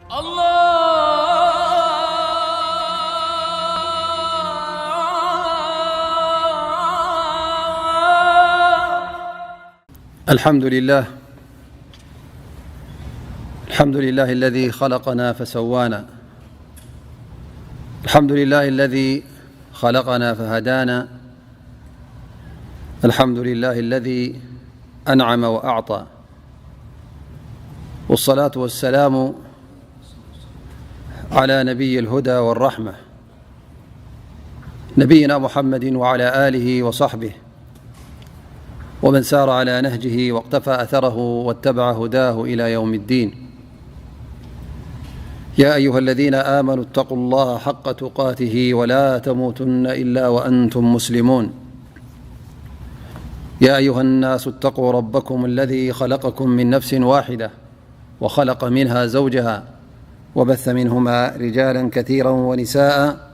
الله. الحمد لله. الحمد لله الذي خلقنا فسوانا. الحمد لله الذي خلقنا فهدانا. الحمد لله الذي أنعم وأعطى. والصلاة والسلام على نبي الهدى والرحمة، نبينا محمد وعلى آله وصحبه ومن سار على نهجه واقتفى أثره واتبع هداه إلى يوم الدين. يا أيها الذين آمنوا اتقوا الله حق تقاته ولا تموتن إلا وأنتم مسلمون. يا أيها الناس اتقوا ربكم الذي خلقكم من نفس واحدة وخلق منها زوجها وبث منهما رجالا كثيرا ونساء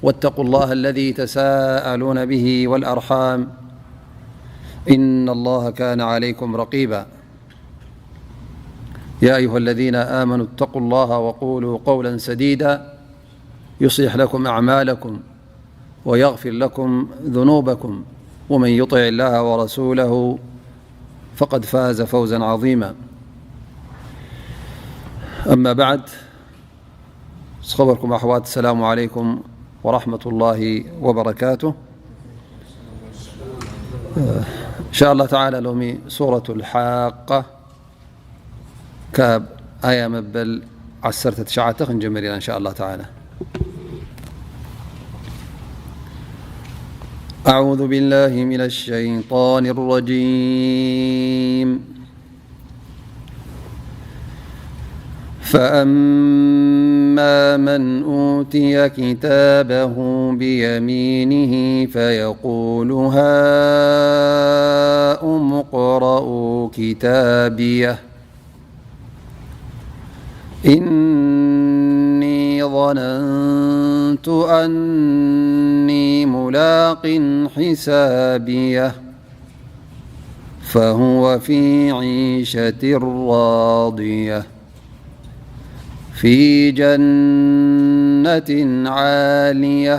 واتقوا الله الذي تساءلون به والأرحام إن الله كان عليكم رقيبا. يا أيها الذين آمنوا اتقوا الله وقولوا قولا سديدا يصلح لكم أعمالكم ويغفر لكم ذنوبكم ومن يطع الله ورسوله فقد فاز فوزا عظيما. أما بعد، ዝኸበርኩም ኣሕዋት፣ السلام عليكم ورحمة الله وبركاته. إن شاء الله تعالى ሎሚ ሱረቱል ሓቃ ካብ ኣያ መበል ዓሰርተ ትሽዓተ ክንጀምር ኢና إن شاء الله تعالى. أعوذ بالله من الشيطان الرجيم. فأما من أوتي كتابه بيمينه فيقول هاؤم اقرءوا كتابيه إني ظننت أني ملاق حسابيه فهو في عيشة راضية في جنة عالية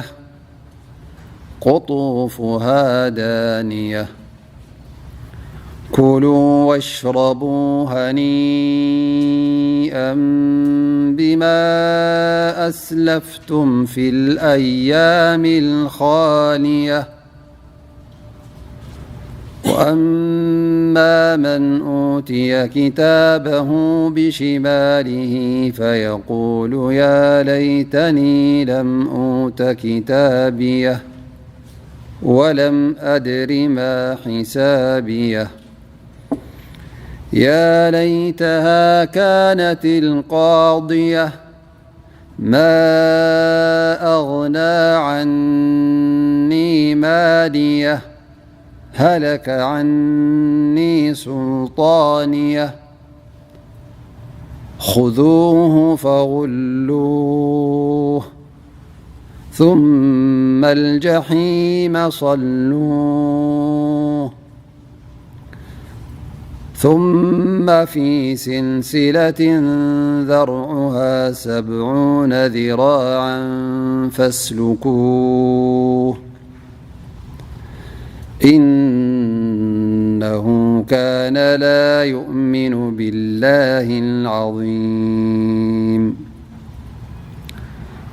قطوفها دانية كلوا واشربوا هنيئا بما أسلفتم في الأيام الخالية وأما من أوتي كتابه بشماله فيقول يا ليتني لم أوت كتابيه ولم أدر ما حسابيه يا ليتها كانت القاضية ما أغنى عني ماليه هلك عني سلطانيه خذوه فغلوه ثم الجحيم صلوه ثم في سلسلة ذرعها سبعون ذراعا فاسلكوه إنه كان لا يؤمن بالله العظيم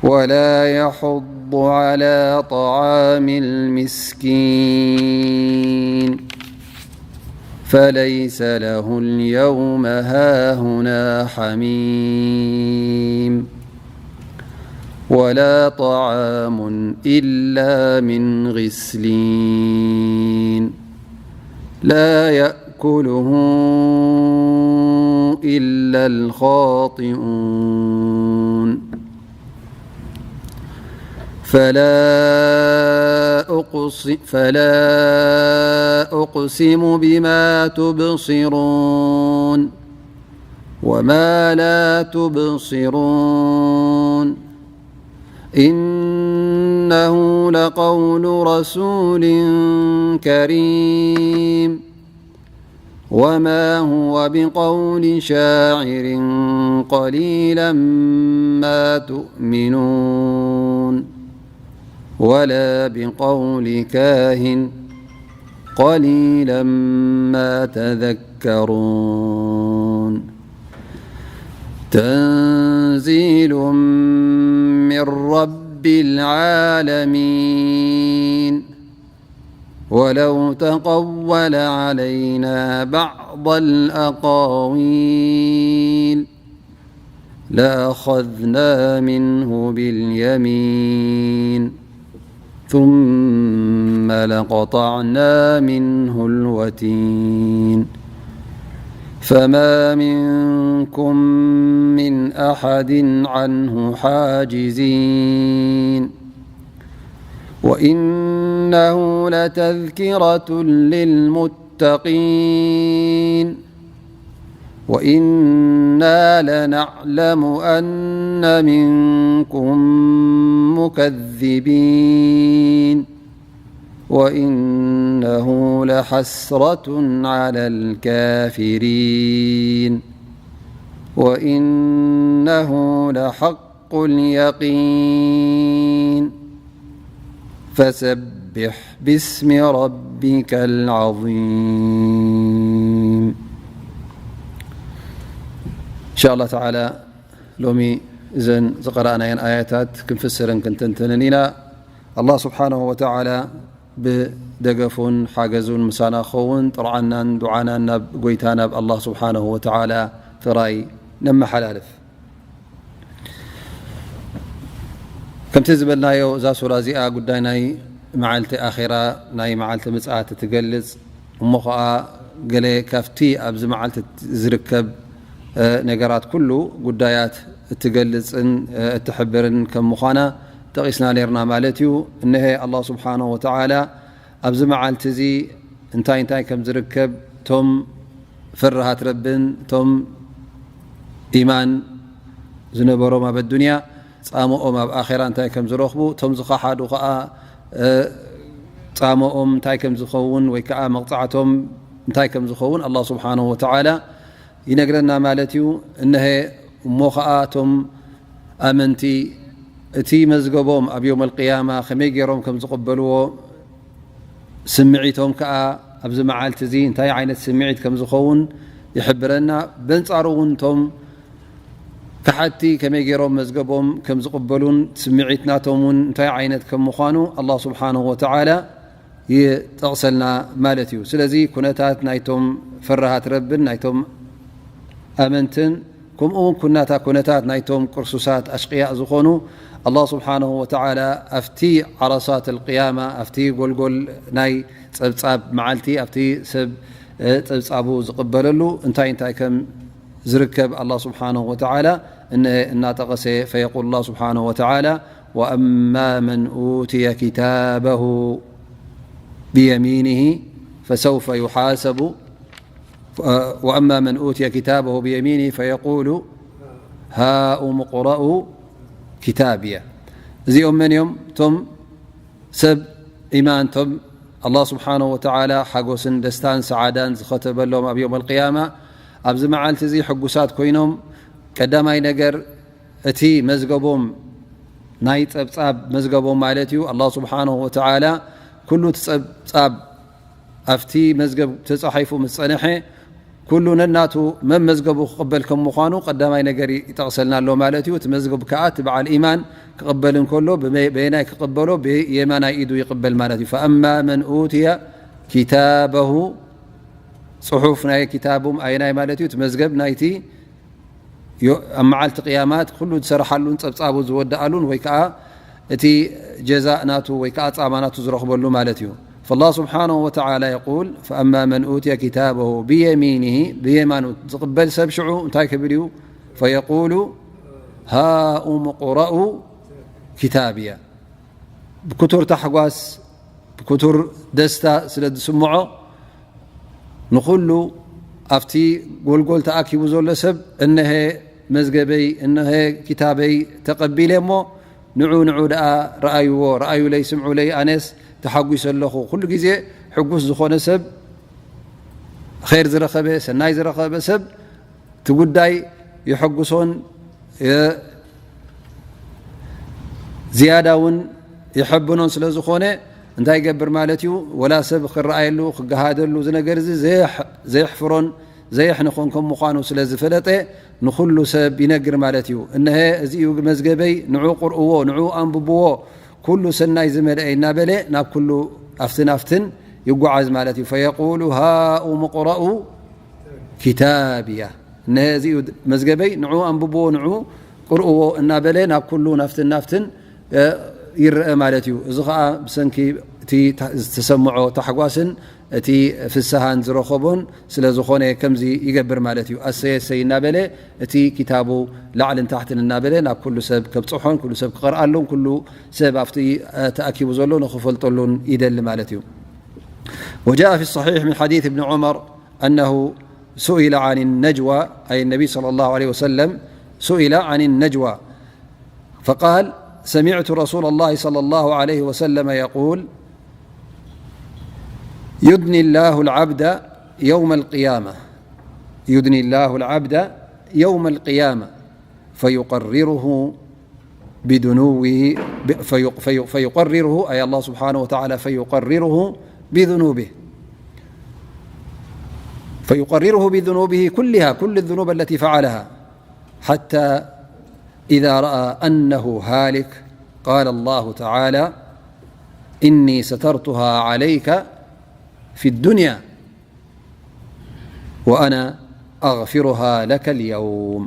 ولا يحض على طعام المسكين فليس له اليوم هاهنا حميم ولا طعام إلا من غسلين لا يأكله إلا الخاطئون فلا أقسم، فلا أقسم بما تبصرون وما لا تبصرون إنه لقول رسول كريم وما هو بقول شاعر قليلا ما تؤمنون ولا بقول كاهن قليلا ما تذكرون. تنزيل من رب العالمين. ولو تقول علينا بعض الأقاويل لأخذنا منه باليمين ثم لقطعنا منه الوتين فما منكم من أحد عنه حاجزين وإنه لتذكرة للمتقين وإنا لنعلم أن منكم مكذبين وإنه لحسرة على الكافرين وإنه لحق اليقين فسبح باسم ربك العظيم إن شاء الله تعالى ሎሚ እዘን ዝቐረኣናየን ኣያታት ክንፍስርን ክንትንትንን ኢና። ኣላህ ስብሓነሁ ወተዓላ ብደገፉን ሓገዙን ምሳና ክኸውን ጥርዓናን ዱዓናን ናብ ጎይታ ናብ ኣላህ ስብሓነሁ ወተዓላ ጥራይ ነመሓላልፍ። ከምቲ ዝበልናዮ እዛ ሱራ እዚኣ ጉዳይ ናይ መዓልቲ ኣኼራ ናይ መዓልቲ ምጽኣት እትገልጽ እሞ ኸዓ ገለ ካብቲ ኣብዚ መዓልቲ ዝርከብ ነገራት ኩሉ ጉዳያት እትገልጽን እትሕብርን ከም ምዃና ጠቒስና ነርና ማለት እዩ። እነሀ ኣላህ ስብሓነሁ ወተዓላ ኣብዚ መዓልቲ እዚ እንታይ እንታይ ከም ዝርከብ እቶም ፈራሃት ረብን እቶም ኢማን ዝነበሮም ኣብ ኣዱንያ ጻምኦም ኣብ ኣኼራ እንታይ ከም ዝረኽቡ እቶም ዝኸሓዱ ኸዓ ጻምኦም እንታይ ከም ዝኸውን ወይ ከዓ መቕጻዕቶም እንታይ ከም ዝኸውን ኣላህ ስብሓነሁ ወተዓላ ይነግረና ማለት እዩ። እነሀ እሞ ኸዓ እቶም ኣመንቲ እቲ መዝገቦም ኣብ የውም ኣልቅያማ ከመይ ገይሮም ከም ዝቕበልዎ ስምዒቶም ከዓ ኣብዚ መዓልቲ እዚ እንታይ ዓይነት ስምዒት ከም ዝኸውን ይሕብረና። በንጻሩ እውን እቶም ከሓድቲ ከመይ ገይሮም መዝገቦም ከም ዝቕበሉን ስምዒት ናቶም እውን እንታይ ዓይነት ከም ምዃኑ ኣላህ ስብሓነሁ ወተዓላ ይጠቕሰልና ማለት እዩ። ስለዚ ኩነታት ናይቶም ፈራሃት ረብን ናይቶም ኣመንትን ከምኡ እውን ኩናታ ኩነታት ናይቶም ቅርሱሳት ኣሽቅያእ ዝኾኑ ኣላህ ስብሓነሁ ወተዓላ ኣብቲ ዓረሳት ኣልቅያማ ኣብቲ ጎልጎል ናይ ጸብጻብ መዓልቲ ኣብቲ ሰብ ጸብጻቡ ዝቕበለሉ እንታይ እንታይ ከም ዝርከብ ኣላህ ስብሓነሁ ወተዓላ እነ እናጠቐሰ ፈየቁል ኣላህ ስብሓነሁ ወተዓላ وأما من أوتي كتابه بيمينه فسوف يحاسب وأما من أوتي كتابه بيمينه فيقول هاؤم اقرءوا كتابيه እዚኦም መን እዮም? እቶም ሰብ ኢማን፣ እቶም ኣላህ ስብሓነሁ ወተዓላ ሓጎስን ደስታን ሰዓዳን ዝኸተበሎም ኣብ የውም ኣልቅያማ ኣብዚ መዓልቲ እዚ ሕጉሳት ኮይኖም ቀዳማይ ነገር እቲ መዝገቦም ናይ ጸብጻብ መዝገቦም ማለት እዩ። ኣላህ ስብሓነሁ ወተዓላ ኩሉ እቲ ጸብጻብ ኣብቲ መዝገብ ተጻሒፉ ምስ ጸንሐ ኩሉ ነናቱ መመዝገቡ ክቕበል ከም ምዃኑ ቀዳማይ ነገር ይጠቕሰልና ኣሎ ማለት እዩ። እቲ መዝገብ ከኣ እቲ በዓል ኢማን ክቕበል እንከሎ ብበየናይ ክቕበሎ ብየማናይ ኢዱ ይቕበል ማለት እዩ። ፈኣማ መን ኡትየ ኪታበሁ ጽሑፍ ናይ ኪታቦም ኣየናይ ማለት እዩ? እቲ መዝገብ ናይቲ ኣብ መዓልቲ ቅያማት ኩሉ ዝሰርሓሉን ጸብጻቡ ዝወድኣሉን ወይ ከዓ እቲ ጀዛእ ናቱ ወይ ከዓ ጻማ ናቱ ዝረኽበሉ ማለት እዩ። فالله سبحانه وتعالى يقول فأما من أوتي كتابه بيمينه ብየማኑ ዝቕበል ሰብ ሽዑ እንታይ ክብል እዩ? فيقول هاؤم اقرءوا كتابيه ብክቱር ታሕጓስ ብክቱር ደስታ ስለ ዝስምዖ ንኹሉ ኣብቲ ጎልጎል ተኣኪቡ ዘሎ ሰብ እነሀ መዝገበይ እነሀ ክታበይ ተቐቢለ እሞ ንዑ ንዑ ደኣ ረኣይዎ ረኣዩለይ ስምዑለይ ኣነስ ተሓጒሰ ኣለኹ። ኩሉ ግዜ ሕጉስ ዝኾነ ሰብ ር ዝረኸበ ሰናይ ዝረኸበ ሰብ እቲ ጉዳይ ይሐጉሶን ዝያዳ እውን ይሐብኖን ስለ ዝኾነ እንታይ ይገብር ማለት እዩ? ወላ ሰብ ክረኣየሉ ክገሃደሉ እዚ ነገር እዚ ዘየሕፍሮን ዘየሕንኾን ከም ምዃኑ ስለ ዝፈለጠ ንኹሉ ሰብ ይነግር ማለት እዩ። እነሀ እዚ እዩ መዝገበይ፣ ንዑ ቁርእዎ፣ ንዑ ኣንብብዎ፣ ኩሉ ሰናይ ዝመልአ እናበለ ናብ ኩሉ ኣፍትን ኣፍትን ይጓዓዝ ማለት እዩ። ፈየቁሉ ሃኡም ቅረኡ ኪታብያ፣ እነሀ እዚ እዩ መዝገበይ፣ ንዑ ኣንብብዎ፣ ንዑ ቅርእዎ እናበለ ናብ ኩሉ ናፍትን ናፍትን ይረአ ማለት እዩ። እዚ ከዓ ብሰንኪ እቲ ዝተሰምዖ ታሕጓስን እቲ ፍስሃን ዝረኸቦን ስለ ዝኾነ ከምዚ ይገብር ማለት እዩ። ኣሰየ ኣሰይ እናበለ እቲ ክታቡ ላዕልን ታሕትን እናበለ ናብ ኩሉ ሰብ ከብፅሖን ኩሉ ሰብ ክቐርኣሉን ኩሉ ሰብ ኣብቲ ተኣኪቡ ዘሎ ንኽፈልጠሉን ይደሊ ማለት እዩ። وجاء في الصحيح من حديث ابن عمر أنه سئل عن النجوى، أي النبي صلى الله عليه وسلم سئل عن النجوى فقال: سمعت رسول الله صلى الله عليه وسلم يقول: يدني الله العبد يوم القيامة، يدني الله العبد يوم القيامة فيقرره بذنوبه، في-، في-، فيقرره، أي الله سبحانه وتعالى فيقرره بذنوبه، فيقرره بذنوبه كلها، كل الذنوب التي فعلها، حتى إذا رأى أنه هالك قال الله تعالى: إني سترتها عليك في الدنيا وأنا أغفرها لك اليوم،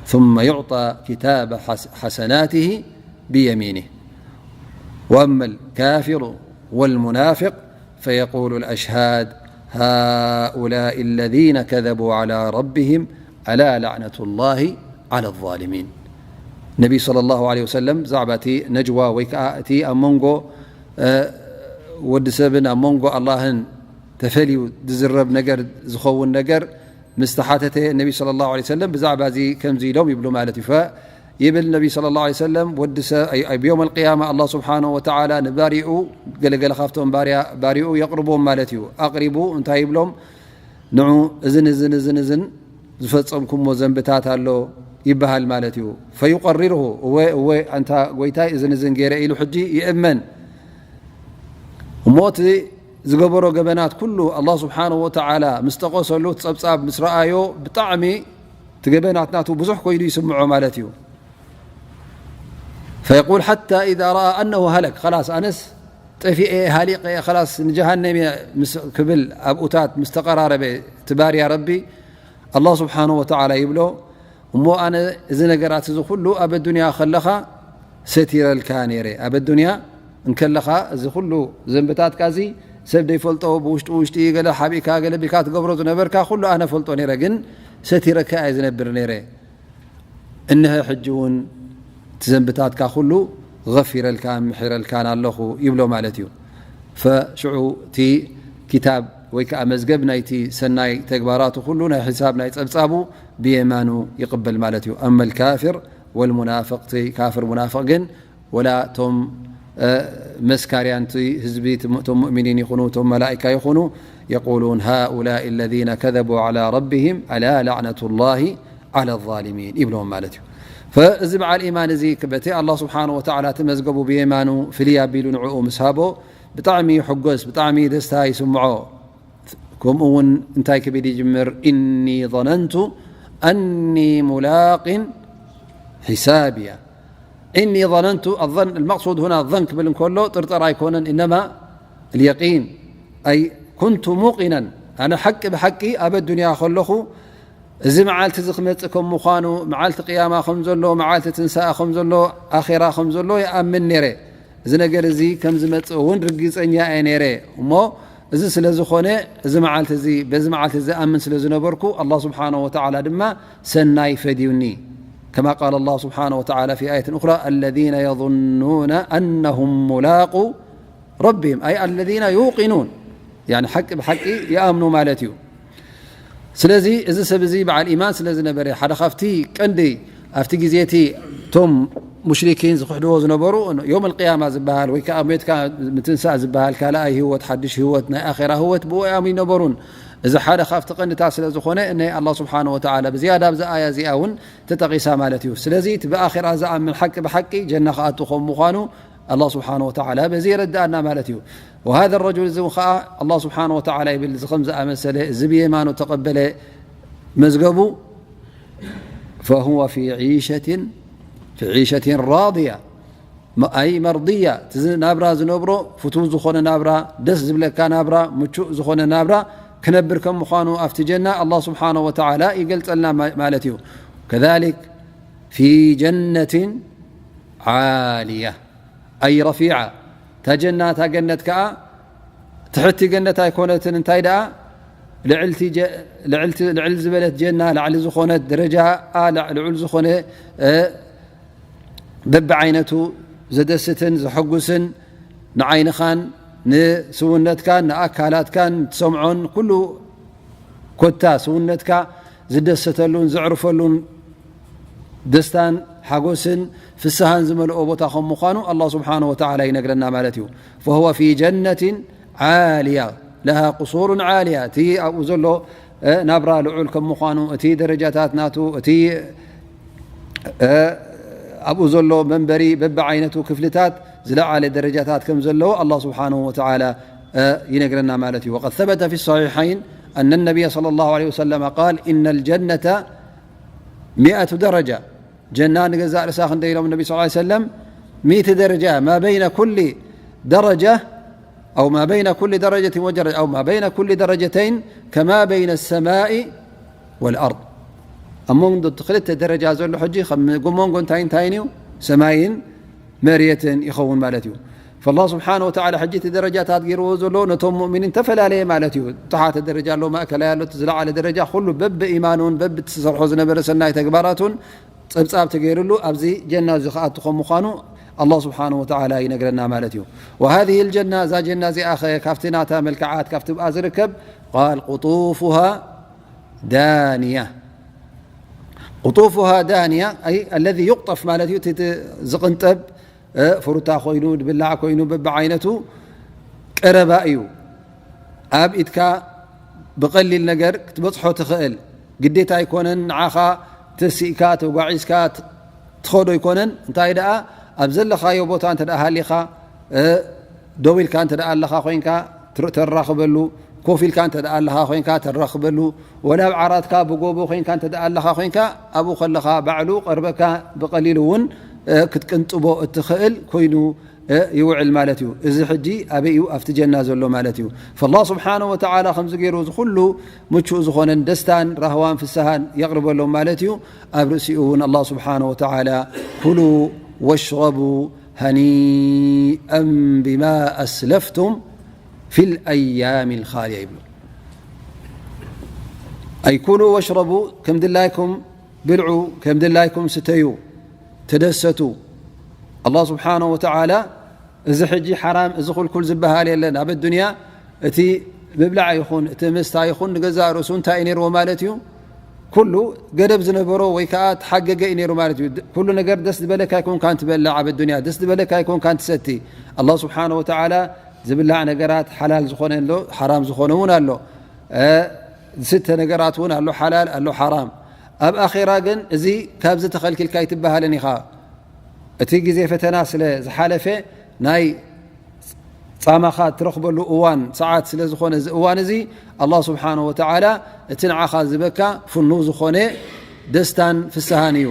ثم يعطى كتاب حس-، حسناته بيمينه. وأما الكافر والمنافق فيقول الأشهاد: هؤلاء الذين كذبوا على ربهم ألا لعنة الله على الظالمين. ነቢ صلى الله عليه وسلم ብዛዕባ እቲ ነጅዋ ወይ ከዓ እቲ ኣብ መንጎ ወዲ ሰብን ኣብ መንጎ ኣላህን ተፈልዩ ዝዝረብ ነገር ዝኸውን ነገር ምስ ተሓተተ ነቢ صلى الله عليه وسلم ብዛዕባ እዚ ከምዚ ኢሎም ይብሉ ማለት እዩ። ይብል ነቢ صلى الله عليه وسلم ወዲ ሰብ ኣብ يوم القيامة ኣላህ ስብሓንሁ ወተዓላ ንባሪኡ ገለገለ ካብቶም ባሪኡ የቕርቦም ማለት እዩ። ኣቕሪቡ እንታይ ይብሎም? ንዑ እዝን እዝን እዝን እዝን ዝፈጸምኩሞ ዘንብታት ኣሎ ይበሃል ማለት እዩ። فيقرره እወ እወ ኣንታ ጎይታይ እዝን እዝን ገይረ ኢሉ ሕጂ ይእመን። እሞ እቲ ዝገበሮ ገበናት ኩሉ ኣላህ ስብሓንሁ ወተዓላ ምስ ጠቐሰሉ እቲ ጸብጻብ ምስ ረኣዮ ብጣዕሚ እቲ ገበናት ናቱ ብዙሕ ኮይኑ ይስምዖ ማለት እዩ። فيقول حتى إذا رأى أنه هلك خلاص ኣነስ ጠፊኤ ሃሊቀ ላስ ንጀሃነም እየ ክብል ኣብኡታት ምስ ተቐራረበ እቲ ባርያ ረቢ ኣላህ ስብሓንሁ ወተዓላ ይብሎ እሞ ኣነ እዚ ነገራት እዚ ኩሉ ኣብ ኣዱንያ ከለኻ ሰቲረልካ ነይረ። ኣብ ኣዱንያ እንከለኻ እዚ ኩሉ ዘንብታትካ እዚ ሰብ ዘይፈልጦ ብውሽጢ ውሽጢ ገለ ሓቢእካ ገለ ቢካ ትገብሮ ዝነበርካ ኩሉ ኣነ ፈልጦ ነይረ፣ ግን ሰቲረካ እየ ዝነብር ነይረ። እንሀ ሕጂ እውን እቲ ዘንብታትካ ኩሉ غፊረልካን ምሒረልካን ኣለኹ ይብሎ ማለት እዩ። ፈሽዑ እቲ ክታብ ወይ ከዓ መዝገብ ናይቲ ሰናይ ተግባራቱ ኩሉ ናይ ሒሳብ ናይ ጸብጻቡ ብየማኑ ይቕበል ማለት እዩ። ኣመል ካፍር ወልሙናፍቕ፣ እቲ ካፍር ሙናፍቕ ግን ወላ እቶም መስካርያን እቲ ህዝቢ እቶም ሙእሚኒን ይኹኑ እቶም መላእካ ይኹኑ የቁሉን ሃኡላኢ ለዚነ ከዘቡ ዓላ ረቢሂም ኣላ ላዕነቱ ላሂ ዓላ ዛሊሚን ይብሎም ማለት እዩ። ፈእዚ በዓል ኢማን እዚ በቲ ኣላህ ስብሓን ወተዓላ እቲ መዝገቡ ብየማኑ ፍልይ ኣቢሉ ንዕኡ ምስ ሃቦ ብጣዕሚ ይሕጎስ፣ ብጣዕሚ ደስታ ይስምዖ። ከምኡ እውን እንታይ ክብል ይጅምር? እኒ ظነንቱ ኣኒ ሙላቅን ሒሳብያ። እኒ ظነንቱ፣ المقصود هنا ظن ክብል እንከሎ ጥርጠራ ኣይኮነን፣ إنما اليقين، أي كنت موقنا، ኣነ ሓቂ ብሓቂ ኣብ ኣዱንያ ከለኹ እዚ መዓልቲ እዚ ክመጽእ ከም ምዃኑ፣ መዓልቲ ቅያማ ከም ዘሎ፣ መዓልቲ ትንሳኤ ከም ዘሎ፣ ኣኼራ ከም ዘሎ ይኣምን ነይረ። እዚ ነገር እዚ ከም ዝመጽእ እውን ርግጸኛ እየ ነይረ። እሞ እዚ ስለ ዝኾነ፣ እዚ መዓልቲ እዚ፣ በዚ መዓልቲ እዚ ዝኣምን ስለ ዝነበርኩ፣ ኣላህ ስብሓነሁ ወተዓላ ድማ ሰናይ ፈድዩኒ። ከማ ቃለ ኣላህ ስብሓነሁ ወተዓላ ፊ ኣየትን ኡኽራ፣ الذين يظنون أنهم ملاقو ربهم، أي الذين يوقنون، يعني ሓቂ ብሓቂ ይኣምኑ ማለት እዩ። ስለዚ እዚ ሰብ እዚ በዓል ኢማን ስለ ዝነበረ፣ ሓደ ካብቲ ቀንዲ ኣብቲ ግዜ እቲ እቶም ሙሽሪኪን ዝኽሕድዎ ዝነበሩ፣ ዮም ኣልቅያማ ዝበሃል ወይ ከዓ ሞትካ ምትንሳእ ዝበሃል ካልኣይ ህይወት፣ ሓድሽ ህይወት፣ ናይ ኣኼራ ህይወት ብኡ ይኣምኑ ይነበሩን። እዚ ሓደ ካብቲ ቀንድታት ስለ ዝኾነ፣ ናይ ኣላህ ስብሓነ ወተዓላ ብዝያዳ ኣብዛ ኣያ እዚኣ እውን ተጠቒሳ ማለት እዩ። ስለዚ እቲ ብኣኺራ ዝኣምን ሓቂ ብሓቂ ጀና ክኣቱ ከም ምዃኑ ኣላህ ስብሓነ ወተዓላ በዚ የረድኣና ማለት እዩ። وهذا الرجل፣ እዚ እውን ከዓ ኣላህ ስብሓነ ወተዓላ ይብል፣ እዚ ከም ዝኣመሰለ፣ እዚ ብየማኑ ተቐበለ መዝገቡ፣ فهو في عيشة، في عيشة راضية، ኣይ መርድያ፣ እቲ ናብራ ዝነብሮ ፍቱው ዝኾነ ናብራ፣ ደስ ዝብለካ ናብራ፣ ምቹእ ዝኾነ ናብራ ክነብር ከም ምዃኑ ኣብቲ ጀና ኣላህ ስብሓነ ወተዓላ ይገልጸልና ማ-፣ ማለት እዩ። ከዛሊክ ፊ ጀነትን ዓልያ ኣይ ረፊዓ፣ እታ ጀና፣ እታ ገነት ከኣ ትሕቲ ገነት ኣይኮነትን። እንታይ ደኣ ልዕልቲ ጀ-፣ ልዕልቲ፣ ልዕል ዝበለት ጀና፣ ላዕሊ ዝኾነት ደረጃኣ ላ-፣ ልዑል ዝኾነ፣ እ፣ በብዓይነቱ ዘደስትን ዘሐጉስን ንዓይንኻን ንስውነትካን ንኣካላትካን ትሰምዖን ኩሉ ኮታ ስውነትካ ዝደሰተሉን ዘዕርፈሉን ደስታን ሓጎስን ፍስሃን ዝመልኦ ቦታ ከም ምዃኑ ኣላህ ስብሓነ ወተዓላ ይነግረና ማለት እዩ። فهو في جنة عالية لها قصور عالية። እቲ ኣብኡ ዘሎ፣ እ፣ ናብራ ልዑል ከም ምዃኑ፣ እቲ ደረጃታት ናቱ፣ እቲ፣ እ፣ ኣብኡ ዘሎ መንበሪ በብዓይነቱ ክፍልታት ዝለዓለ ደረጃታት ከም ዘለዎ ኣላህ ስብሓነሁ ወተዓላ፣ እ፣ ይነግረና ማለት እዩ። وقد ثبت في الصحيحين أن النبي صلى الله عليه وسلم قال: إن الجنة مئة درجة. ጀና ንገዛእ ርእሳ ክንደይ ኢሎም ነቢ ሰለላሁ ዐለይሂ ወሰለም? ሚእቲ ደረጃ። ما بين كل درجة، أو ما بين كل درجة ودرجة، أو ما بين كل درجتين كما بين السماء والأرض. ኣብ መንጎ እቲ ክልተ ደረጃ ዘሎ ሕጂ ከም መንጎ እንታይ እንታይን እዩ? ሰማይን መሬትን ይኸውን ማለት እዩ። فالله سبحانه وتعالى ሕጂ እቲ ደረጃታት ገይርዎ ዘሎ ነቶም ሙእሚኒን ተፈላለየ ማለት እዩ። ተሓተ ደረጃ ኣሎ፣ ማእከላይ ኣሎ፣ እቲ ዝለዓለ ደረጃ፣ ኩሉ በብኢማኑን በብቲ ዝሰርሖ ዝነበረ ሰናይ ተግባራቱን ጸብጻብ ተገይርሉ ኣብዚ ጀና እዚ ክኣቱ ከም ምዃኑ ኣላህ ስብሓነሁ ወተዓላ ይነግረና ማለት እዩ። وهذه الجنة، እዛ ጀና እዚኣ ኸ ካብቲ ናታ መልክዓት፣ ካብቲ ብኣ ዝርከብ፣ قال: قطوفها دانية. قطوفها دانية، أي الذي يقطف ማለት እዩ። እቲ፣ እቲ ዝቕንጠብ፣ እ፣ ፍሩታ ኮይኑ፣ ዝብላዕ ኮይኑ፣ በብዓይነቱ ቀረባ እዩ። ኣብ ኢድካ ብቐሊል ነገር ክትበጽሖ ትኽእል። ግዴታ ኣይኮነን፣ ንዓኻ ተሲእካ፣ ተጓዒዝካ ት-፣ ትኸዶ ኣይኮነን። እንታይ ደኣ፣ ኣብ ዘለኻዮ ቦታ እንተ ደኣ ሃሊኻ፣ እ፣ ደው ኢልካ እንተ ደኣ ኣለኻ ኮይንካ፣ ትር-፣ ተራኽበሉ፣ ኮፍ ኢልካ እንተ ደኣ ኣለኻ ኮይንካ፣ ተራኽበሉ፣ ወላ ኣብ ዓራትካ ብጎቦ ኮይንካ እንተ ደኣ ኣለኻ ኮይንካ፣ ኣብኡ ከለኻ ባዕሉ ቀርበካ ብቐሊሉ እውን፣ እ፣ ክትቅንጥቦ እትኽእል ኮይኑ፣ እ፣ ይውዕል ማለት እዩ። እዚ ሕጂ ኣበይ እዩ? ኣብቲ ጀና ዘሎ ማለት እዩ። فالله سبحانه وتعالى ከምዚ ገይሩ እዚ ኩሉ ምቹእ ዝኾነን ደስታን ራህዋን ፍስሃን የቕርበሎም ማለት እዩ። ኣብ ርእሲኡ እውን ኣላህ ስብሓነሁ ወተዓላ: كلوا واشربوا هنيئا بما أسلفتم في الأيام الخالية ይብሉ። أي كلوا واشربوا፣ ከም ድላይኩም ብልዑ፣ ከም ድላይኩም ስተዩ፣ ተደሰቱ። ኣላህ ስብሓነሁ ወተዓላ እዚ ሕጂ ሓራም፣ እዚ ክልኩል ዝበሃል የለን። ኣብ ኣዱንያ እቲ ምብላዕ ይኹን እቲ ምስታይ ይኹን ንገዛእ ርእሱ እንታይ እዩ ነይርዎ ማለት እዩ? ኩሉ ገደብ ዝነበሮ ወይ ከዓ ተሓገገ እዩ ነይሩ ማለት እዩ። ኩሉ ነገር ደስ ዝበለካ ኣይኮንካን ትበልዕ ኣብ ኣዱንያ፣ ደስ ዝበለካ ኣይኮንካን ትሰቲ። ኣላህ ስብሓነሁ ወተዓላ ዝብላዕ ነገራት ሓላል ዝኾነ ኣሎ፣ ሓራም ዝኾነ እውን ኣሎ። እ፣ ዝስተ ነገራት እውን ኣሎ፣ ሓላል ኣሎ፣ ሓራም። ኣብ ኣኼራ ግን እዚ ካብዚ ተኸልኪልካ ኣይትበሃልን ኢኻ። እቲ ግዜ ፈተና ስለ ዝሓለፈ ናይ ጻማኻ ትረኽበሉ እዋን ሰዓት ስለ ዝኾነ እዚ እዋን እዚ ኣላህ ስብሓነሁ ወተዓላ እቲ ንዓኻ ዝበካ ፍኑው ዝኾነ ደስታን ፍስሃን እዩ።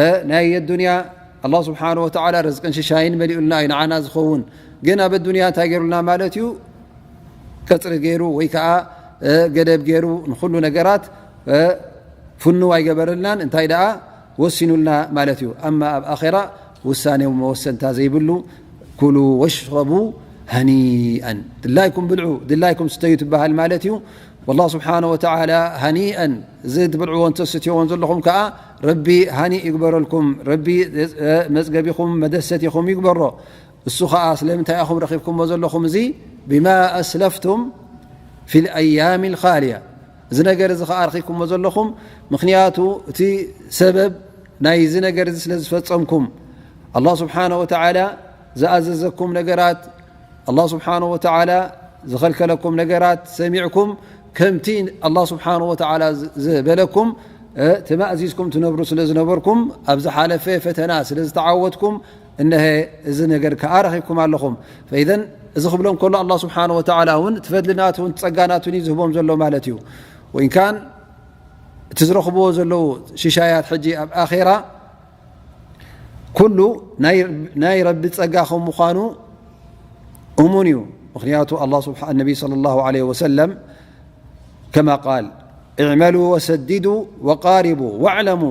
እ፣ ናይ ኣዱንያ ኣላህ ስብሓነሁ ወተዓላ ርዝቅን ሽሻይን መሊኡልና እዩ ንዓና ዝኸውን። ግን ኣብ ኣዱንያ እንታይ ገይሩልና ማለት እዩ? ቀጽሪ ገይሩ ወይ ከዓ፣ እ፣ ገደብ ገይሩ ንኹሉ ነገራት፣ እ፣ ፍኑው ኣይገበረልናን። እንታይ ደኣ ወሲኑልና ማለት እዩ። ኣማ ኣብ ኣኼራ ውሳኔ መወሰንታ ዘይብሉ፣ ኩሉ ወሽረቡ ሃኒኣን፣ ድላይኩም ብልዑ፣ ድላይኩም ስተዩ ትበሃል ማለት እዩ። ወላህ ስብሓነ ወተዓላ ሃኒኣን፣ እዚ ትብልዕዎን ተስትይዎን ዘለኹም ከኣ ረቢ ሃኒእ ይግበረልኩም፣ ረቢ፣ እ፣ መጽገቢኹም መደሰቲኹም ይግበሮ። እሱ ኸኣ ስለምንታይ ኢኹም ረኺብኩሞ ዘለኹም እዚ? ቢማ ኣስለፍቱም ፊል ኣያሚል ኻልያ። እዚ ነገር እዚ ኸኣ ረኺብኩሞ ዘለኹም፣ ምኽንያቱ እቲ ሰበብ ናይዚ ነገር እዚ ስለ ዝፈጸምኩም፣ ኣላህ ስብሓነ ወተዓላ ዝኣዘዘኩም ነገራት፣ ኣላህ ስብሓነ ወተዓላ ዝኸልከለኩም ነገራት ሰሚዕኩም፣ ከምቲ ኣላህ ስብሓነሁ ወተዓላ ዝበለኩም፣ እ፣ ተማእዚዝኩም ትነብሩ ስለ ዝነበርኩም፣ ኣብ ዝሓለፈ ፈተና ስለ ዝተዓወትኩም፣ እነሀ እዚ ነገር ከኣ ረኺብኩም ኣለኹም። ፈኢዘን እዚ ክብሎም ከሎ ኣላህ ስብሓነሁ ወተዓላ እውን እቲ ፈድሊ ናቱ እውን ጸጋ ናቱን እዩ ዝህቦም ዘሎ ማለት እዩ። ወኢንካን እቲ ዝረኽብዎ ዘለዉ ሽሻያት ሕጂ ኣብ ኣኼራ ኩሉ ናይ፣ ናይ ረቢ ጸጋ ከም ምዃኑ እሙን እዩ። ምኽንያቱ ኣላህ ስብሓ-፣ ነቢ ሰለላሁ ዐለይሂ ወሰለም ከማ ቃል፣ "እዕመሉ ወሰዲዱ ወቃሪቡ ወዕለሙ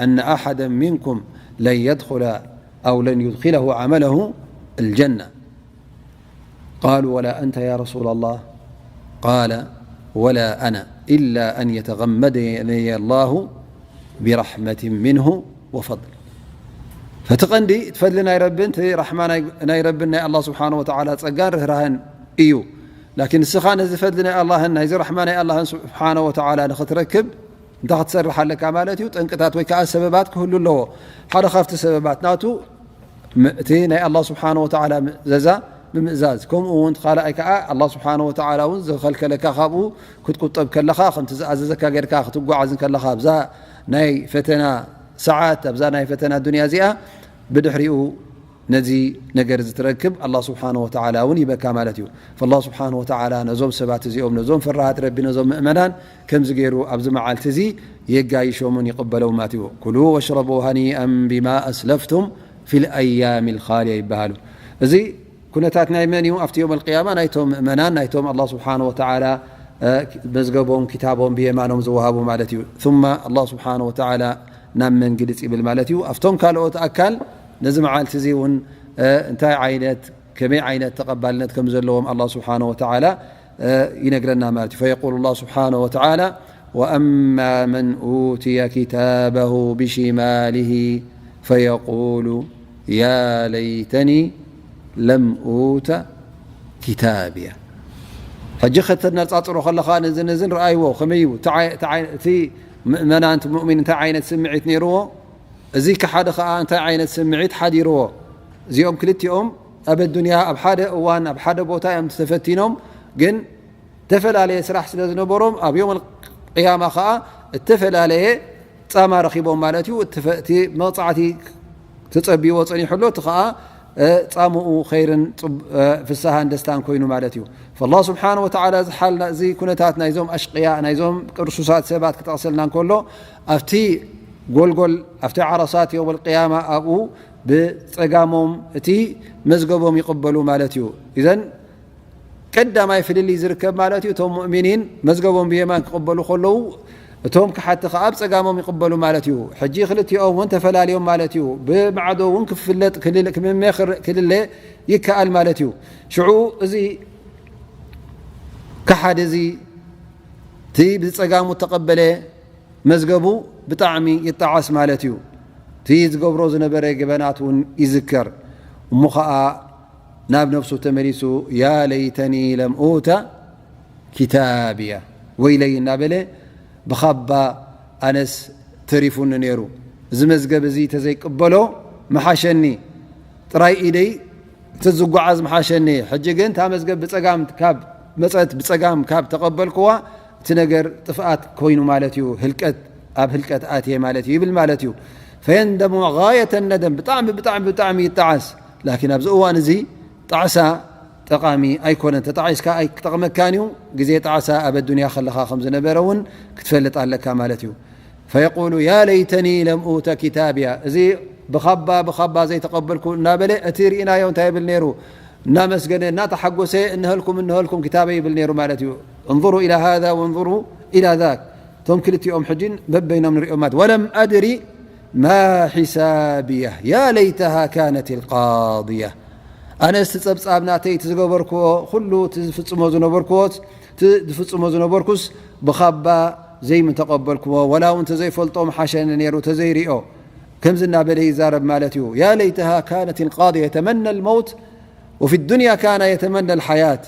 ኣነ ኣሓደ ሚንኩም ለን የድኹለ ኣው ለን ዩድኺለሁ ዐመለሁ ኣልጀና." ቃሉ፣ "ወላ ኣንተ ያ ረሱላ ላህ?" ቃለ፣ "ወላ ኣና ኢላ ኣን የተገመደኒ ላሁ ቢራሕመትን ሚንሁ ወፈድል." ፈቲ ቀንዲ፣ እቲ ፈድሊ ናይ ረብን፣ እቲ ራሕማ ናይ፣ ናይ ረብን ናይ ኣላህ ስብሓነ ወተዓላ ጸጋን ርህራህን እዩ። ላኪን ንስኻ ነዚ ፈድሊ ናይ ኣላህን ናይዚ ራሕማ ናይ ኣላህን ስብሓነ ወተዓላ ንኽትረክብ እንታይ ክትሰርሕ ኣለካ ማለት እዩ? ጠንቅታት ወይ ከኣ ሰበባት ክህሉ ኣለዎ። ሓደ ካብቲ ሰበባት ናቱ ም-፣ እቲ ናይ ኣላህ ስብሓነ ወተዓላ ምእዘዛ ብምእዛዝ፣ ከምኡ እውን እቲ ካልኣይ ከኣ ኣላህ ስብሓነ ወተዓላ እውን ዝኸልከለካ ካብኡ ክትቁጠብ ከለኻ፣ ከምቲ ዝኣዘዘካ ጌርካ ክትጓዓዝ ከለኻ፣ ኣብዛ ናይ ፈተና ሰዓት፣ ኣብዛ ናይ ፈተና ዱንያ እዚኣ፣ ብድሕሪኡ ነዚ ነገር እዚ ትረክብ ኣላህ ስብሓነ ወተዓላ እውን ይበካ ማለት እዩ። ፈላህ ስብሓነ ወተዓላ ነዞም ሰባት እዚኦም፣ ነዞም ፈራሃት ረቢ፣ ነዞም ምእመናን ከምዚ ገይሩ ኣብዚ መዓልቲ እዚ የጋይሾምን ይቕበሎም ማለት እዩ። "ኩሉ ወሽረቡ ሃኒአን ቢማ ኣስለፍቱም ፊል ኣያሚል ኻሊያ" ይበሃሉ። እዚ ኩነታት ናይ መን እዩ? ኣብቲ ዮም ኣልቅያማ ናይቶም ምእመናን፣ ናይቶም ኣላህ ስብሓነ ወተዓላ፣ እ፣ መዝገቦም፣ ኪታቦም ብየማኖም ዝወሃቡ ማለት እዩ። ثم ኣላህ ስብሓነ ወተዓላ ናብ መን ግልጽ ይብል ማለት እዩ? ኣብቶም ካልኦት ኣካል ነዚ መዓልቲ እዚ እውን፣ እ፣ እንታይ ዓይነት፣ ከመይ ዓይነት ተቐባልነት ከም ዘለዎም ኣላህ ስብሓነ ወተዓላ፣ እ፣ ይነግረና ማለት እዩ። ፈየቁሉ ኣላህ ስብሓነ ወተዓላ፣ "ወኣማ መን ኡትየ ኪታበሁ ብሽማሊሂ ፈየቁሉ ያ ለይተኒ ለም ኡተ ኪታብያ." ሕጂ ከተነጻጽሮ ከለኻ ነዚ ነዝን ረኣይዎ ከመይ እዩ? እቲ ዓይ-፣ እቲ ዓይ-፣ እቲ ምእመናን፣ እቲ ሙእሚን እንታይ ዓይነት ስምዒት ነይርዎ? እዚ ከሓዲ ከኣ እንታይ ዓይነት ስምዒት ሓዲርዎ? እዚኦም ክልቲኦም ኣብ ኣዱንያ ኣብ ሓደ እዋን ኣብ ሓደ ቦታ እዮም ተፈቲኖም፣ ግን ዝተፈላለየ ስራሕ ስለ ዝነበሮም ኣብ ዮም ኣልቅያማ ከኣ እተፈላለየ ጻማ ረኺቦም ማለት እዩ። እቲ ፈ-፣ እቲ መቕጻዕቲ ተጸብይዎ ጸኒሑ ኣሎ፣ እቲ ከኣ፣ እ፣ ጻምኡ ኸይርን ጽብ-፣ እ፣ ፍስሃን ደስታን ኮይኑ ማለት እዩ። ፈላህ ስብሓነ ወተዓላ እዚ ሓል፣ እዚ ኩነታት ናይዞም ኣሽቅያ፣ ናይዞም ቅርሱሳት ሰባት ክጠቕሰልና እንከሎ፣ ኣብቲ ጎልጎል፣ ኣብቲ ዓረሳት ዮም ኣልቅያማ ኣብኡ ብጸጋሞም እቲ መዝገቦም ይቕበሉ ማለት እዩ። ኢዘን ቀዳማይ ፍልልይ ዝርከብ ማለት እዩ። እቶም ሙእሚኒን መዝገቦም ብየማን ክቕበሉ ከለዉ፣ እቶም ክሓቲ ከኣ ኣብ ጸጋሞም ይቕበሉ ማለት እዩ። ሕጂ ክልቲኦም እውን ተፈላልዮም ማለት እዩ። ብማዕዶ እውን ክፍለጥ ክልል-፣ ክምመ ክር-፣ ክልለ ይከኣል ማለት እዩ። ሽዑ እዚ ከሓዲ እዚ እቲ ብጸጋሙ እተቐበለ መዝገቡ ብጣዕሚ ይጠዓስ ማለት እዩ። እቲ ዝገብሮ ዝነበረ ገበናት እውን ይዝከር። እሞ ኸኣ ናብ ነፍሱ ተመሊሱ፣ "ያ ለይተኒ ለም ኡተ ኪታብያ፣ ወይለይ" እናበለ፣ "ብኻባ ኣነስ ተሪፉኒ ነይሩ፣ እዚ መዝገብ እዚ ተዘይቅበሎ ምሓሸኒ፣ ጥራይ ኢደይ እቲ ዝጓዓዝ ምሓሸኒ። ሕጂ ግን እታ መዝገብ ብጸጋም ካብ መጸት፣ ብጸጋም ካብ ተቐበልክዋ፣ እቲ ነገር ጥፍኣት ኮይኑ ማለት እዩ፣ ህልቀት፣ ኣብ ህልቀት ኣትየ ማለት እዩ" ይብል ማለት እዩ። ፈየንደሙ ጋየተ ነደም፣ ብጣዕሚ፣ ብጣዕሚ፣ ብጣዕሚ ይጠዓስ። ላኪን ኣብዚ እዋን እዚ ጣዕሳ ጠቓሚ ኣይኮነን። ተጣዒስካ ኣይክጠቕመካን እዩ። ግዜ ጣዕሳ ኣብ ኣዱንያ ከለኻ ከም ዝነበረ እውን ክትፈልጥ ኣለካ ማለት እዩ። ፈየቁሉ ያ ለይተኒ ለም ኡተ ኪታብያ፣ እዚ ብኻባ ብኻባ ዘይተቐበልኩ እናበለ፣ እቲ ርኢናዮ እንታይ ይብል ነይሩ? እናመስገነ እናተሓጎሰ፣ እንሀልኩም እንሀልኩም ክታበይ ይብል ነይሩ ማለት እዩ። እንظሩ ኢላ ሃዛ ወንظሩ ኢላ ዛክ። እቶም ክልቲኦም ሕጂ በበይኖም ንሪኦም ማለት። ወለም ኣድሪ ማ ሒሳብያ ያ ለይተሃ ካነት ልቃድያ። ኣነስ እቲ ጸብጻብ ናተይ፣ እቲ ዝገበርክዎ ኩሉ፣ እቲ ዝፍጽሞ ዝነበርክዎ፣ እቲ ዝፍጽሞ ዝነበርኩስ ብኻባ ዘይምተቐበልክዎ፣ ወላ እውን ተዘይፈልጦ ምሓሸኒ ነይሩ፣ ተዘይሪኦ። ከምዚ እናበለ ይዛረብ ማለት እዩ። ያ ለይተሃ ካነት ልቃድያ፣ የተመና ልመውት ወፊ ዱንያ ካነ የተመና ልሓያት።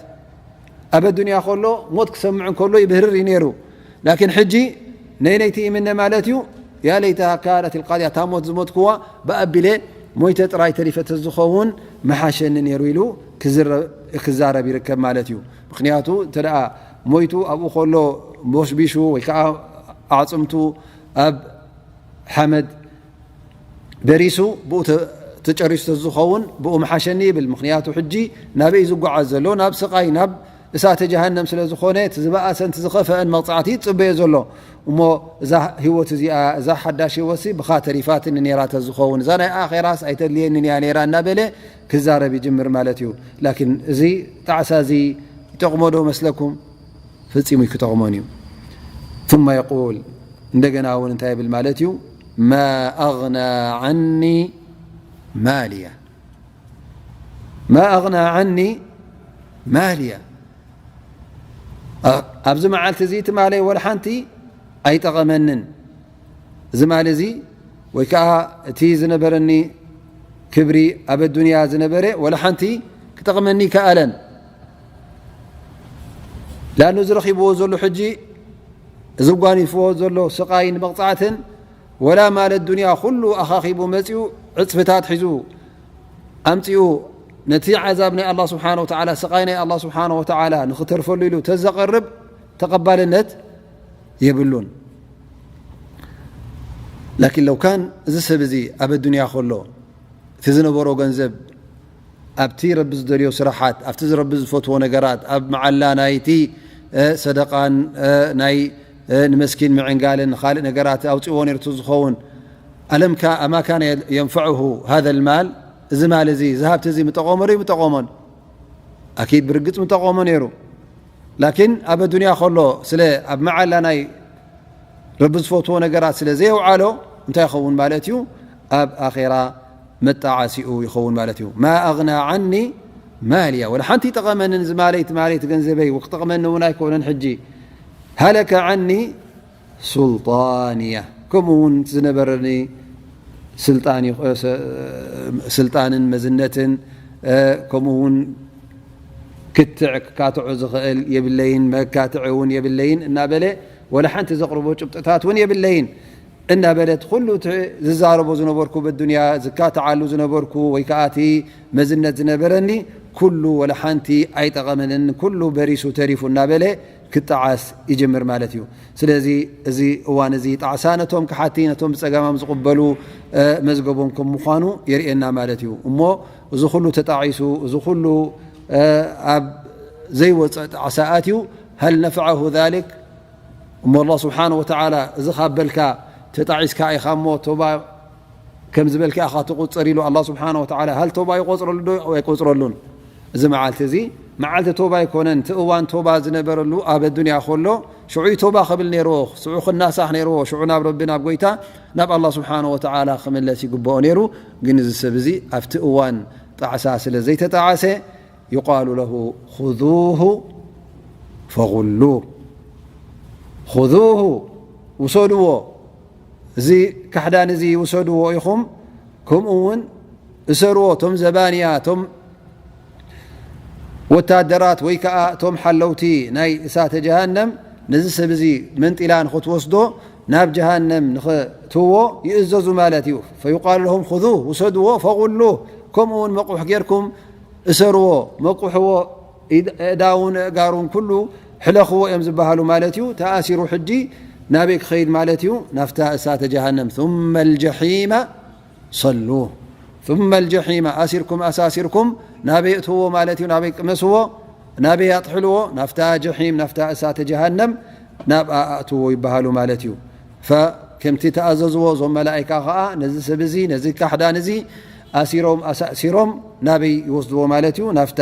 ኣብ ኣዱንያ ከሎ ሞት ክሰምዕ እንከሎ ይብህርር እዩ ነይሩ። ላኪን ሕጂ ነይነይቲ ይምነ ማለት እዩ። ያ ለይተሃ ካነት ልቃድያ፣ እታ ሞት ዝሞትክዋ ብኣቢለ ሞይተ ጥራይ ተሪፈ ተዝኸውን ምሓሸኒ ነይሩ ኢሉ ክዝረ-፣ ክዛረብ ይርከብ ማለት እዩ። ምኽንያቱ እንተ ደኣ ሞይቱ ኣብኡ ከሎ ቦሽቢሹ ወይ ከዓ ኣዕፅምቱ ኣብ ሓመድ በሪሱ ብኡ ተ-፣ ተጨሪሱ ዝኸውን ብኡ መሓሸኒ ይብል። ምኽንያቱ ሕጂ ናበይ ዝጓዓዝ ዘሎ? ናብ ስቓይ፣ ናብ እሳተ ጀሃነም ስለ ዝኾነ፣ እቲ ዝበኣሰን እቲ ዝኸፈአን መቕጻዕቲ ይጽበዮ ዘሎ። እሞ እዛ ህይወት እዚኣ፣ እዛ ሓዳሽ ህይወትሲ ብኻ ተሪፋትኒ ነይራ ተዝኸውን፣ እዛ ናይ ኣኼራስ ኣይተድልየንን እያ ነይራ እናበለ ክዛረብ ይጅምር ማለት እዩ። ላኪን እዚ ጣዕሳ እዚ ይጠቕሞ ዶ መስለኩም? ፈጺሙ ኣይክጠቕሞን እዩ። ثم يقول፣ እንደገና እውን እንታይ ይብል ማለት እዩ? ما أغنى عني ماليه. ما أغنى عني ماليه. ኣ-፣ ኣብዚ መዓልቲ እዚ ትማለይ ወላ ሓንቲ ኣይጠቐመንን። እዚ ማል እዚ ወይ ከዓ እቲ ዝነበረኒ ክብሪ ኣብ ኣዱንያ ዝነበረ ወላ ሓንቲ ክጠቕመኒ ይከኣለን። ላኑ ዝረኺብዎ ዘሎ ሕጂ፣ እዚ ጓኒፍዎ ዘሎ ስቓይን መቕጻዕትን፣ ወላ ማል ኣዱንያ ኩሉ ኣኻኺቡ መጺኡ፣ ዕጽፍታት ሒዙ ኣምጺኡ፣ ነቲ ዓዛብ ናይ ኣላህ ስብሓነ ወተዓላ፣ ስቓይ ናይ ኣላህ ስብሓነ ወተዓላ ንኽተርፈሉ ኢሉ ተዘቐርብ፣ ተቐባልነት የብሉን። ላኪን ለው ካን እዚ ሰብ እዚ ኣብ ኣዱንያ ከሎ፣ እቲ ዝነበሮ ገንዘብ ኣብቲ ረቢ ዝደልዮ ስራሓት፣ ኣብቲ ረቢ ዝፈትዎ ነገራት፣ ኣብ መዓላ ናይቲ፣ እ፣ ሰደቃን፣ እ፣ ናይ፣ እ፣ ንመስኪን ምዕንጋልን ካልእ ነገራት ኣውፅዎ ነርቱ ዝኸውን፣ ኣለምካ ኣማ ካነ የንፈዕሁ ሃዘ ልማል፣ እዚ ማል እዚ፣ እዚ ሃብቲ እዚ ምጠቆሞ ዶ ይምጠቆሞን? ኣኪድ ብርግፅ ምጠቆሞ ነይሩ። ላኪን ኣብ ኣዱንያ ከሎ ስለ ኣብ መዓላ ናይ ረቢ ዝፈትዎ ነገራት ስለ ዘየውዓሎ እንታይ ይኸውን ማለት እዩ? ኣብ ኣኼራ መጣዓሲኡ ይኸውን ማለት እዩ። ማ ኣግና ዓኒ ማልያ፣ ወላ ሓንቲ ይጠቐመንን እዚ ማለይ፣ እቲ ማለይ፣ እቲ ገንዘበይ ክጠቕመኒ እውን ኣይኮነን ሕጂ። ሃለከ ዓኒ ሱልጣንያ፣ ከምኡ እውን ዝነበረኒ ስልጣን ይኹ-፣ ስ-፣ ስልጣንን መዝነትን፣ እ፣ ከምኡ እውን ክትዕ ክካትዖ ዝኽእል የብለይን፣ መካትዒ እውን የብለይን እናበለ፣ ወላ ሓንቲ ዘቕርቦ ጭብጥታት እውን የብለይን እናበለት፣ ኩሉ እቲ ዝዛረቦ ዝነበርኩ፣ በዱንያ ዝካትዓሉ ዝነበርኩ፣ ወይ ከዓ እቲ መዝነት ዝነበረኒ፣ ኩሉ ወላ ሓንቲ ኣይጠቐመንን፣ ኩሉ በሪሱ ተሪፉ እናበለ ክጠዓስ ይጅምር ማለት እዩ። ስለዚ እዚ እዋን እዚ ጣዕሳ ነቶም ክሓቲ፣ ነቶም ብጸገማም ዝቕበሉ፣ እ፣ መዝገቦም ከም ምዃኑ የርእየና ማለት እዩ። እሞ እዚ ኩሉ ተጣዒሱ፣ እዚ ኩሉ፣ እ፣ ኣብ ዘይወጽእ ጣዕሳ ኣትዩ፣ ሀል ነፈዐሁ ዛሊክ? እሞ ኣላህ ስብሓነ ወተዓላ እዚ ካብ በልካ ተጣዒስካ ኢኻ እሞ ቶባ ከም ዝበልካ ኢኻ ትቑጸር ኢሉ ኣላህ ስብሓነ ወተዓላ ሀል ቶባ ይቆጽረሉ ዶ ኣይቆጽረሉን? እዚ መዓልቲ እዚ መዓልቲ ቶባ ኣይኮነን። እቲ እዋን ቶባ ዝነበረሉ ኣብ ኣዱንያ ከሎ ሽዑ ቶባ ክብል ነይርዎ፣ ሽዑ ክናሳሕ ነይርዎ፣ ሽዑ ናብ ረቢ ናብ ጎይታ ናብ ኣላህ ስብሓነ ወተዓላ ክምለስ ይግብኦ ነይሩ። ግን እዚ ሰብ እዚ ኣብቲ እዋን ጣዕሳ ስለ ዘይተጣዓሰ ዩቃሉ ለሁ ኹዙሁ ፈጉሉህ። ኹዙሁ ውሰድዎ፣ እዚ ካሕዳን እዚ ውሰድዎ ኢኹም፣ ከምኡ እውን እሰርዎ፣ እቶም ዘባንያ፣ እቶም ወታደራት ወይ ከዓ እቶም ሓለውቲ ናይ እሳተ ጀሃነም ነዚ ሰብ እዚ መንጢላ ንኽትወስዶ፣ ናብ ጀሃነም ንኽትዎ ይእዘዙ ማለት እዩ። ፈዩቃሉ ለሁም ኹዙህ፣ ውሰድዎ፣ ፈጉሉህ፣ ከምኡ እውን መቑሕ ጌርኩም እሰርዎ፣ መቁሕዎ፣ ኢድ-፣ ኣእዳውን ኣእጋሩን ኩሉ ሕለኽዎ እዮም ዝበሃሉ ማለት እዩ። ተኣሲሩ ሕጂ ናበይ ክኸይድ ማለት እዩ? ናፍታ እሳተ ጀሃነም። ثم الجحيم صلوه. ثم الجحيم، ኣሲርኩም ኣሳሲርኩም ናበይ እትዎ ማለት እዩ? ናበይ ቅመስዎ? ናበይ ኣጥሕልዎ? ናፍታ ጀሒም፣ ናፍታ እሳተ ጀሃነም ናብኣ ኣእትዎ ይበሃሉ ማለት እዩ። ፈ-፣ ከምቲ ተኣዘዝዎ እዞም መላኢካ ኸዓ ነዚ ሰብ እዚ፣ ነዚ ካሕዳን እዚ ኣሲሮም ኣሳእሲሮም ናበይ ይወስድዎ ማለት እዩ? ናፍታ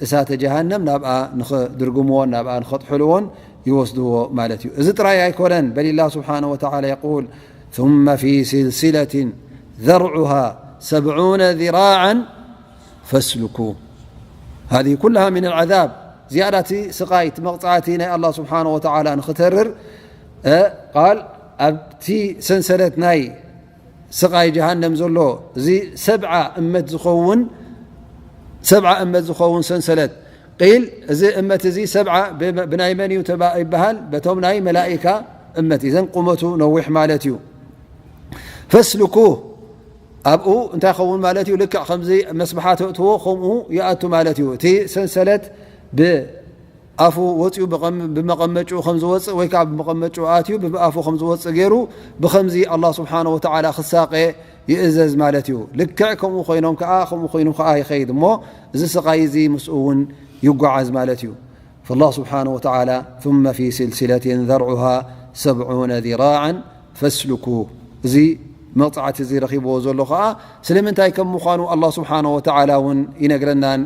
እሳተ ጀሃነም ናብኣ ንኽድርግምዎን ናብኣ ንኸጥሕልዎን ይወስድዎ ማለት እዩ። እዚ ጥራይ ኣይኮነን። በል ላህ ስብሓነሁ ወተዓላ የቁል፣ ثم في سلسلة ذرعها سبعون ذراعا فاسلكوه. هذه كلها من العذاب. ዝያዳ እቲ ስቓይ፣ እቲ መቕጻዕቲ ናይ ኣላህ ስብሓነሁ ወተዓላ ንኽተርር፣ እ፣ ቃል ኣብቲ ሰንሰለት ናይ ስቓይ ጀሃነም ዘሎ፣ እዚ ሰብዓ እመት ዝኸውን፣ ሰብዓ እመት ዝኸውን ሰንሰለት። ቂል፣ እዚ እመት እዚ ሰብዓ ብ-፣ ብናይ መን እዩ ተባ-፣ ይበሃል? በቶም ናይ መላኢካ እመት። እዘን ቁመቱ ነዊሕ ማለት እዩ። ፈስልኩህ፣ ኣብኡ እንታይ ይኸውን ማለት እዩ? ልክዕ ከምዚ መስበሓ ተእትዎ፣ ከምኡ ይኣቱ ማለት እዩ። እቲ ሰንሰለት ብ-፣ ኣፉ ወፂኡ ብቐም-፣ ብመቐመጭኡ ከም ዝወፅእ ወይ ከዓ ብመቐመጭኡ ኣትዩ ብኣፉ ከም ዝወፅእ ገይሩ ብኸምዚ ኣላህ ስብሓነ ወተዓላ ክሳቐ ይእዘዝ ማለት እዩ። ልክዕ ከምኡ ኮይኖም ከዓ፣ ከምኡ ኮይኑ ከዓ ይኸይድ እሞ እዚ ስቓይ እዚ ምስኡ እውን ይጓዓዝ ማለት እዩ። فالله سبحانه وتعالى ثم في سلسلة ذرعها سبعون ذراعا فاسلكوه። እዚ መቕፃዕቲ እዚ ረኺብዎ ዘሎ ከዓ ስለምንታይ ከም ምዃኑ ኣላህ ስብሓነ ወተዓላ እውን ይነግረናን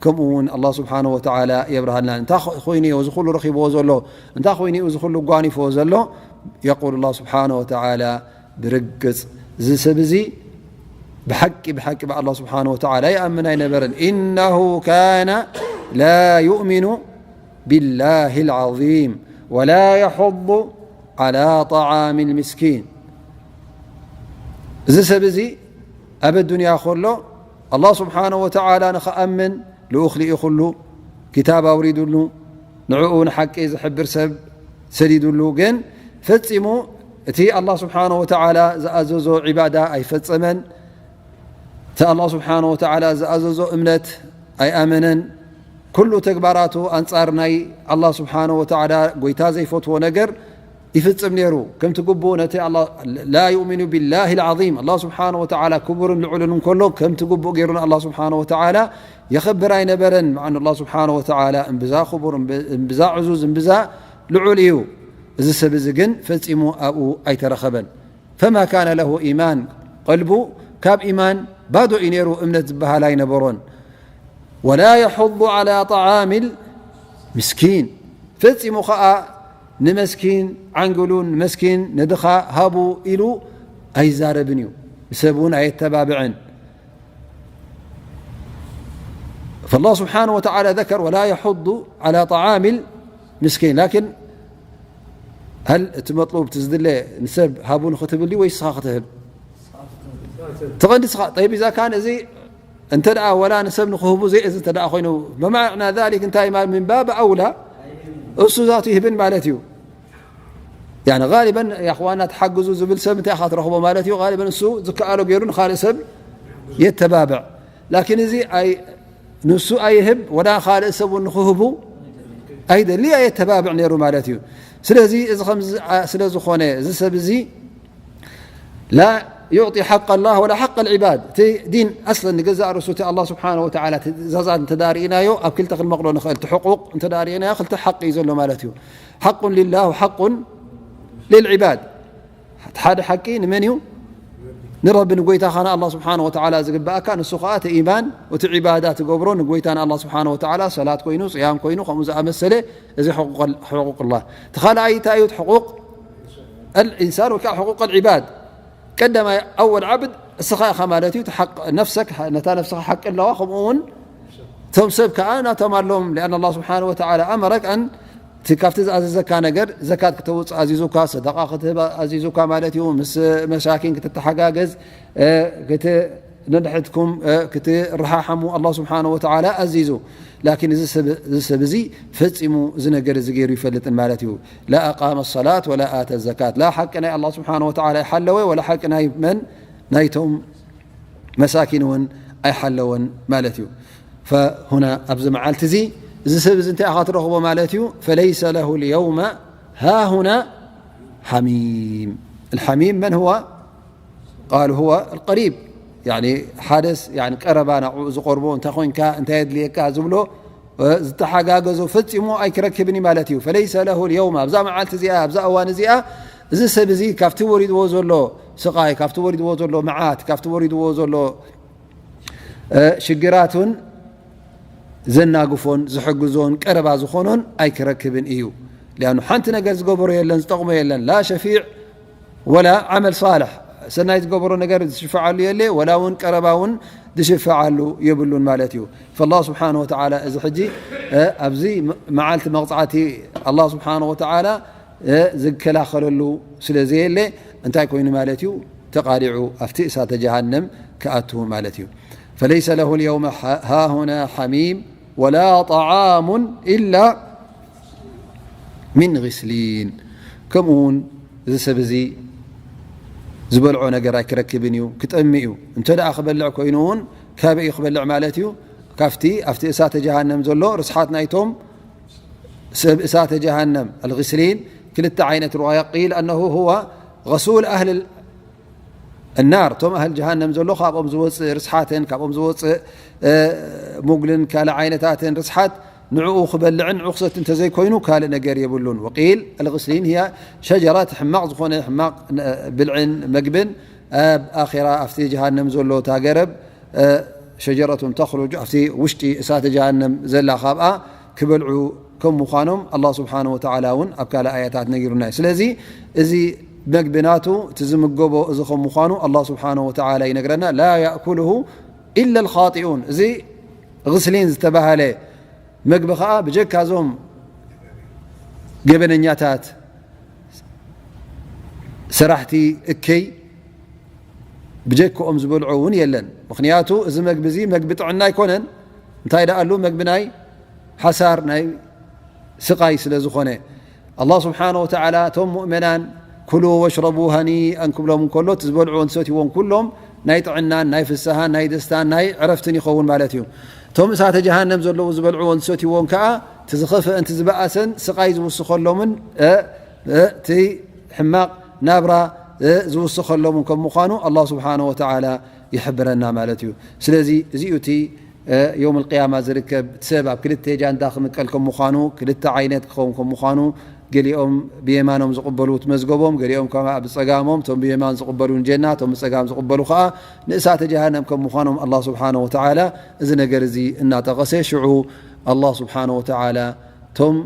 ከምኡ እውን ኣላህ ስብሓነ ወተዓላ የብርሃልናን። እንታይ ኾ-፣ ኮይኑ እዩ እዚ ኩሉ ረኺብዎ ዘሎ? እንታይ ኮይኑ እዩ እዚ ኩሉ ጓኒፍዎ ዘሎ? የቁል ኣላህ ስብሓነ ወተዓላ ብርግጽ እዚ ሰብ እዚ ብሓቂ፣ ብሓቂ ብኣላህ ስብሓነ ወተዓላ ይኣምን ኣይነበረን። إنه كان لا يؤمن بالله العظيم ولا يحض على طعام المسكين። እዚ ሰብ እዚ ኣብ ኣዱንያ ከሎ ኣላህ ስብሓነ ወተዓላ ንኽኣምን ልኡኽ ልኢኹሉ፣ ክታብ ኣውሪዱሉ፣ ንዕኡ ንሓቂ ዝሕብር ሰብ ሰዲዱሉ። ግን ፈጺሙ እቲ ኣላህ ስብሓነ ወተዓላ ዝኣዘዞ ዒባዳ ኣይፈጸመን። እቲ ኣላህ ስብሓነ ወተዓላ ዝኣዘዞ እምነት ኣይኣመነን። ኩሉ ተግባራቱ ኣንጻር ናይ ኣላህ ስብሓነ ወተዓላ ጎይታ ዘይፈትዎ ነገር ይፍጽም ነይሩ። ከምቲ ግቡእ ነቲ ኣላህ ላ ዩእሚኑ ቢላሂ ልዓዚም፣ ኣላህ ስብሓነ ወተዓላ ክቡርን ልዑልን እንከሎ ከምቲ ግቡእ ገይሩ ንኣላህ ስብሓነ ወተዓላ የኸብር ኣይነበረን። መዓ ኣላህ ስብሓነ ወተዓላ እምብዛ ክቡር፣ እምብ-፣ እምብዛ ዕዙዝ፣ እምብዛ ልዑል እዩ። እዚ ሰብ እዚ ግን ፈጺሙ ኣብኡ ኣይተረኸበን። ፈማ ካነ ለሁ ኢማን፣ ቀልቡ ካብ ኢማን ባዶ እዩ ነይሩ፣ እምነት ዝበሃል ኣይነበሮን። ወላ የሑዱ ዓላ ጠዓሚል ምስኪን፣ ፈጺሙ ኸኣ ንመስኪን ዓንግሉ፣ ንመስኪን ንድኻ ሃቡ ኢሉ ኣይዛረብን እዩ፣ ንሰብ እውን ኣየተባብዕን። فالله سبحانه وتعالى ذكر ولا يحض على طعام المسكين، لكن هل እቲ መጥሉብ እቲ ዝድለ ንሰብ ሃቡ ንኽትብል ድዩ ወይ ንስኻ ክትህብ? ትቐንዲ ንስኻ። ጠይብ፣ ኢዛ ካን እዚ እንተ ደኣ ወላ ንሰብ ንኽህቡ ዘይእዝዝ እንተ ደኣ ኮይኑ፣ ብማዕና ዛሊክ እንታይ ማለት፣ ምን ባብ ኣውላ እሱ ዛቱ ይህብን ማለት እዩ። ያኒ ጋሊበን፣ ያ እኽዋና ተሓግዙ ዝብል ሰብ እንታይ ኢኻ ትረኽቦ ማለት እዩ? ጋሊበን እሱ ዝከኣሎ ገይሩ ንኻልእ ሰብ የተባብዕ። ላኪን እዚ ኣይ-፣ ንሱ ኣይህብ፣ ወላ ካልእ ሰብ እውን ንኽህቡ ኣይደሊ፣ ኣየተባብዕ ነይሩ ማለት እዩ። ስለዚ እዚ ከምዚ፣ ኣ፣ ስለ ዝኾነ፣ እዚ ሰብ እዚ ላ ዩዕጢ ሓቅ ኣላህ ወላ ሓቅ ኣልዕባድ። እቲ ዲን ኣስለን ንገዛእ ርእሱ እቲ ኣላህ ስብሓነ ወተዓላ ትእዛዛት እንተ ደኣ ርኢናዮ፣ ኣብ ክልተ ክንመቕሎ ንኽእል። እቲ ሕቁቕ እንተ ደኣ ርኢናዮ፣ ክልተ ሓቂ እዩ ዘሎ ማለት እዩ። ሓቁን ሊላህ ወሓቁን ሊልዕባድ። እቲ ሓደ ሓቂ ንመን እዩ? ንረቢ፣ ንጎይታኻ ንኣላህ ስብሓነ ወተዓላ ዝግባኣካ፣ ንሱ ኸዓ እቲ ኢማን፣ እቲ ዒባዳ ትገብሮ ንጎይታ ንኣላህ ስብሓነ ወተዓላ፣ ሰላት ኮይኑ፣ ጽያም ኮይኑ፣ ከምኡ ዝኣመሰለ፣ እዚ ሕቁቅ፣ ሕቁቅ ኣላህ። እቲ ካልኣይ እንታይ እዩ? እቲ ሕቁቅ ኣልኢንሳን ወይ ከዓ ሕቁቅ ኣልዒባድ። ቀዳማይ ኣወል ዓብድ እስኻ ኢኻ ማለት እዩ። እቲ ሓቅ ነፍሰክ፣ ነታ ነፍስኻ ሓቂ ኣለዋ፣ ከምኡ እውን እቶም ሰብ ከኣ ናቶም ኣለዎም። ሊኣን ኣላህ ስብሓነ ወተዓላ ኣመረክ ኣን እቲ ካብቲ ዝኣዘዘካ ነገር ዘካት ክተውፅእ ኣዚዙካ፣ ሰደቃ ክትህብ ኣዚዙካ ማለት እዩ። ምስ መሳኪን ክትተሓጋገዝ፣ እ፣ ክት-፣ ነድሕትኩም፣ እ፣ ክትረሓሓሙ ኣላህ ስብሓነ ወተዓላ ኣዚዙ። ላኪን እዚ ሰብ፣ እዚ ሰብ እዚ ፈጺሙ እዚ ነገር እዚ ገይሩ ይፈልጥን ማለት እዩ። ላ ኣቃመ ሰላት ወላ ኣተ ዘካት። ላ ሓቂ ናይ ኣላህ ስብሓነ ወተዓላ ይሓለወ፣ ወላ ሓቂ ናይ መን? ናይቶም መሳኪን እውን ኣይሓለወን ማለት እዩ። ፈሁና ኣብዚ መዓልቲ እዚ፣ እዚ ሰብ እዚ እንታይ ኢኻ ትረኽቦ ማለት እዩ? ፈለይሰ ለሁ ልየውመ ሃሁና ሓሚም። الحميم من هو؟ قالوا هو القريب. ያኒ ሓደስ፣ ያኒ ቀረባ፣ ናብኡ ዝቐርቦ፣ እንታይ ኮንካ፣ እንታይ የድልየካ ዝብሎ፣ እ፣ ዝተሓጋገዞ ፈጺሙ ኣይክረክብን እዩ ማለት እዩ። ፈለይሰ ለሁ ልየውም፣ ኣብዛ መዓልቲ እዚኣ፣ ኣብዛ እዋን እዚኣ፣ እዚ ሰብ እዚ ካብቲ ወሪድዎ ዘሎ ስቓይ፣ ካብቲ ወሪድዎ ዘሎ መዓት፣ ካብቲ ወሪድዎ ዘሎ፣ እ፣ ሽግራቱን ዘናግፎን ዝሕግዞን ቀረባ ዝኾኖን ኣይክረክብን እዩ። ሊኣኑ ሓንቲ ነገር ዝገበሮ የለን፣ ዝጠቕሞ የለን። ላ ሸፊዕ ወላ ዓመል ሳልሕ፣ ሰናይ ዝገበሮ ነገር ዝሽፈዓሉ የለ፣ ወላ እውን ቀረባ እውን ዝሽፈዓሉ የብሉን ማለት እዩ። ፈላህ ስብሓን ወተዓላ እዚ ሕጂ፣ እ፣ ኣብዚ መ-፣ መዓልቲ መቕጻዕቲ ኣላህ ስብሓን ወተዓላ፣ እ፣ ዝከላኸለሉ ስለ ዘየለ እንታይ ኮይኑ ማለት እዩ? ተቓሊዑ ኣብቲ እሳተ ጀሃነም ክኣቱ ማለት እዩ። ፈለይሰ ለሁ ልየውመ ሓ-፣ ሃሁና ሓሚም ወላ ጠዓሙን ኢላ ሚን ጊስሊን። ከምኡ እውን እዚ ሰብ እዚ ዝበልዖ ነገር ኣይክረክብን እዩ፣ ክጠሚ እዩ። እንተ ደኣ ክበልዕ ኮይኑ እውን ካበይ እዩ ክበልዕ ማለት እዩ? ካብቲ ኣብቲ እሳተ ጀሃነም ዘሎ ርስሓት ናይቶም ሰብ እሳተ ጀሃነም፣ الغسلين፣ ክልተ ዓይነት ርዋያ፣ قيل أنه هو غسول أهل النار፣ እቶም ኣህል ጀሃነም ዘሎ ካብኦም ዝወፅእ ርስሓትን ካብኦም ዝወፅእ፣ እ፣ ሙግልን ካልእ ዓይነታትን ርስሓት ንዕኡ ክበልዕን ንዕኡ ክሰቲ እንተዘይኮይኑ ካልእ ነገር የብሉን። وقيل الغسلين هي شجرة፣ ሕማቕ ዝኾነ ሕማቕ ብልዕን መግብን ኣብ ኣኼራ ኣብቲ ጀሃነም ዘሎ እታ ገረብ ሸጀረቱን ተኽሩጅ ኣብቲ ውሽጢ እሳተ ጀሃነም ዘላ ካብኣ ክበልዑ ከም ምዃኖም ኣላህ ስብሓነ ወተዓላ እውን ኣብ ካልእ ኣያታት ነጊሩና እዩ። ስለዚ እዚ መግቢ ናቱ እቲ ዝምገቦ እዚ ከም ምዃኑ ኣላህ ስብሓነ ወተዓላ ይነግረና። ላ ያእኩልሁ ኢላ ልኻጢኡን። እዚ ግስሊን ዝተባሃለ መግቢ ከዓ ብጀካ እዞም ገበነኛታት ሰራሕቲ እከይ ብጀክኦም ዝበልዖ እውን የለን። ምኽንያቱ እዚ መግቢ እዚ መግቢ ጥዕና ኣይኮነን። እንታይ ደኣሉ መግቢ ናይ ሓሳር ናይ ስቓይ ስለ ዝኾነ ኣላህ ስብሓነ ወተዓላ እቶም ሙእመናን ኩሉ ወሽረቡ ሃኒአን ክብሎም እንከሎ እቲ ዝበልዕዎን ዝሰትይዎን ኩሎም ናይ ጥዕናን ናይ ፍስሃን ናይ ደስታን ናይ ዕረፍትን ይኸውን ማለት እዩ። እቶም እሳተ ጀሃነም ዘለዉ ዝበልዕዎን ዝሰትይዎን ከዓ እቲ ዝኸፍአን እቲ ዝበኣሰን ስቓይ ዝውስኸሎምን እቲ ሕማቕ ናብራ ዝውስኸሎምን ከም ምዃኑ ኣላህ ስብሓነ ወተዓላ ይሕብረና ማለት እዩ። ስለዚ እዚኡ እቲ ዮም ልቅያማ ዝርከብ እቲ ሰብ ኣብ ክልተ ጃንዳ ክምቀል ከም ምዃኑ ክልተ ዓይነት ክኸውን ከም ምዃኑ ገሊኦም ብየማኖም ዝቕበሉ እቲ መዝገቦም፣ ገሊኦም ከማ ብጸጋሞም፣ እቶም ብየማን ዝቕበሉ ንጀና፣ እቶም ብጸጋም ዝቕበሉ ከኣ ንእሳተ ጀሃነም ከም ምዃኖም ኣላህ ስብሓነ ወተዓላ እዚ ነገር እዚ እናጠቐሰ ሽዑ ኣላህ ስብሓነ ወተዓላ እቶም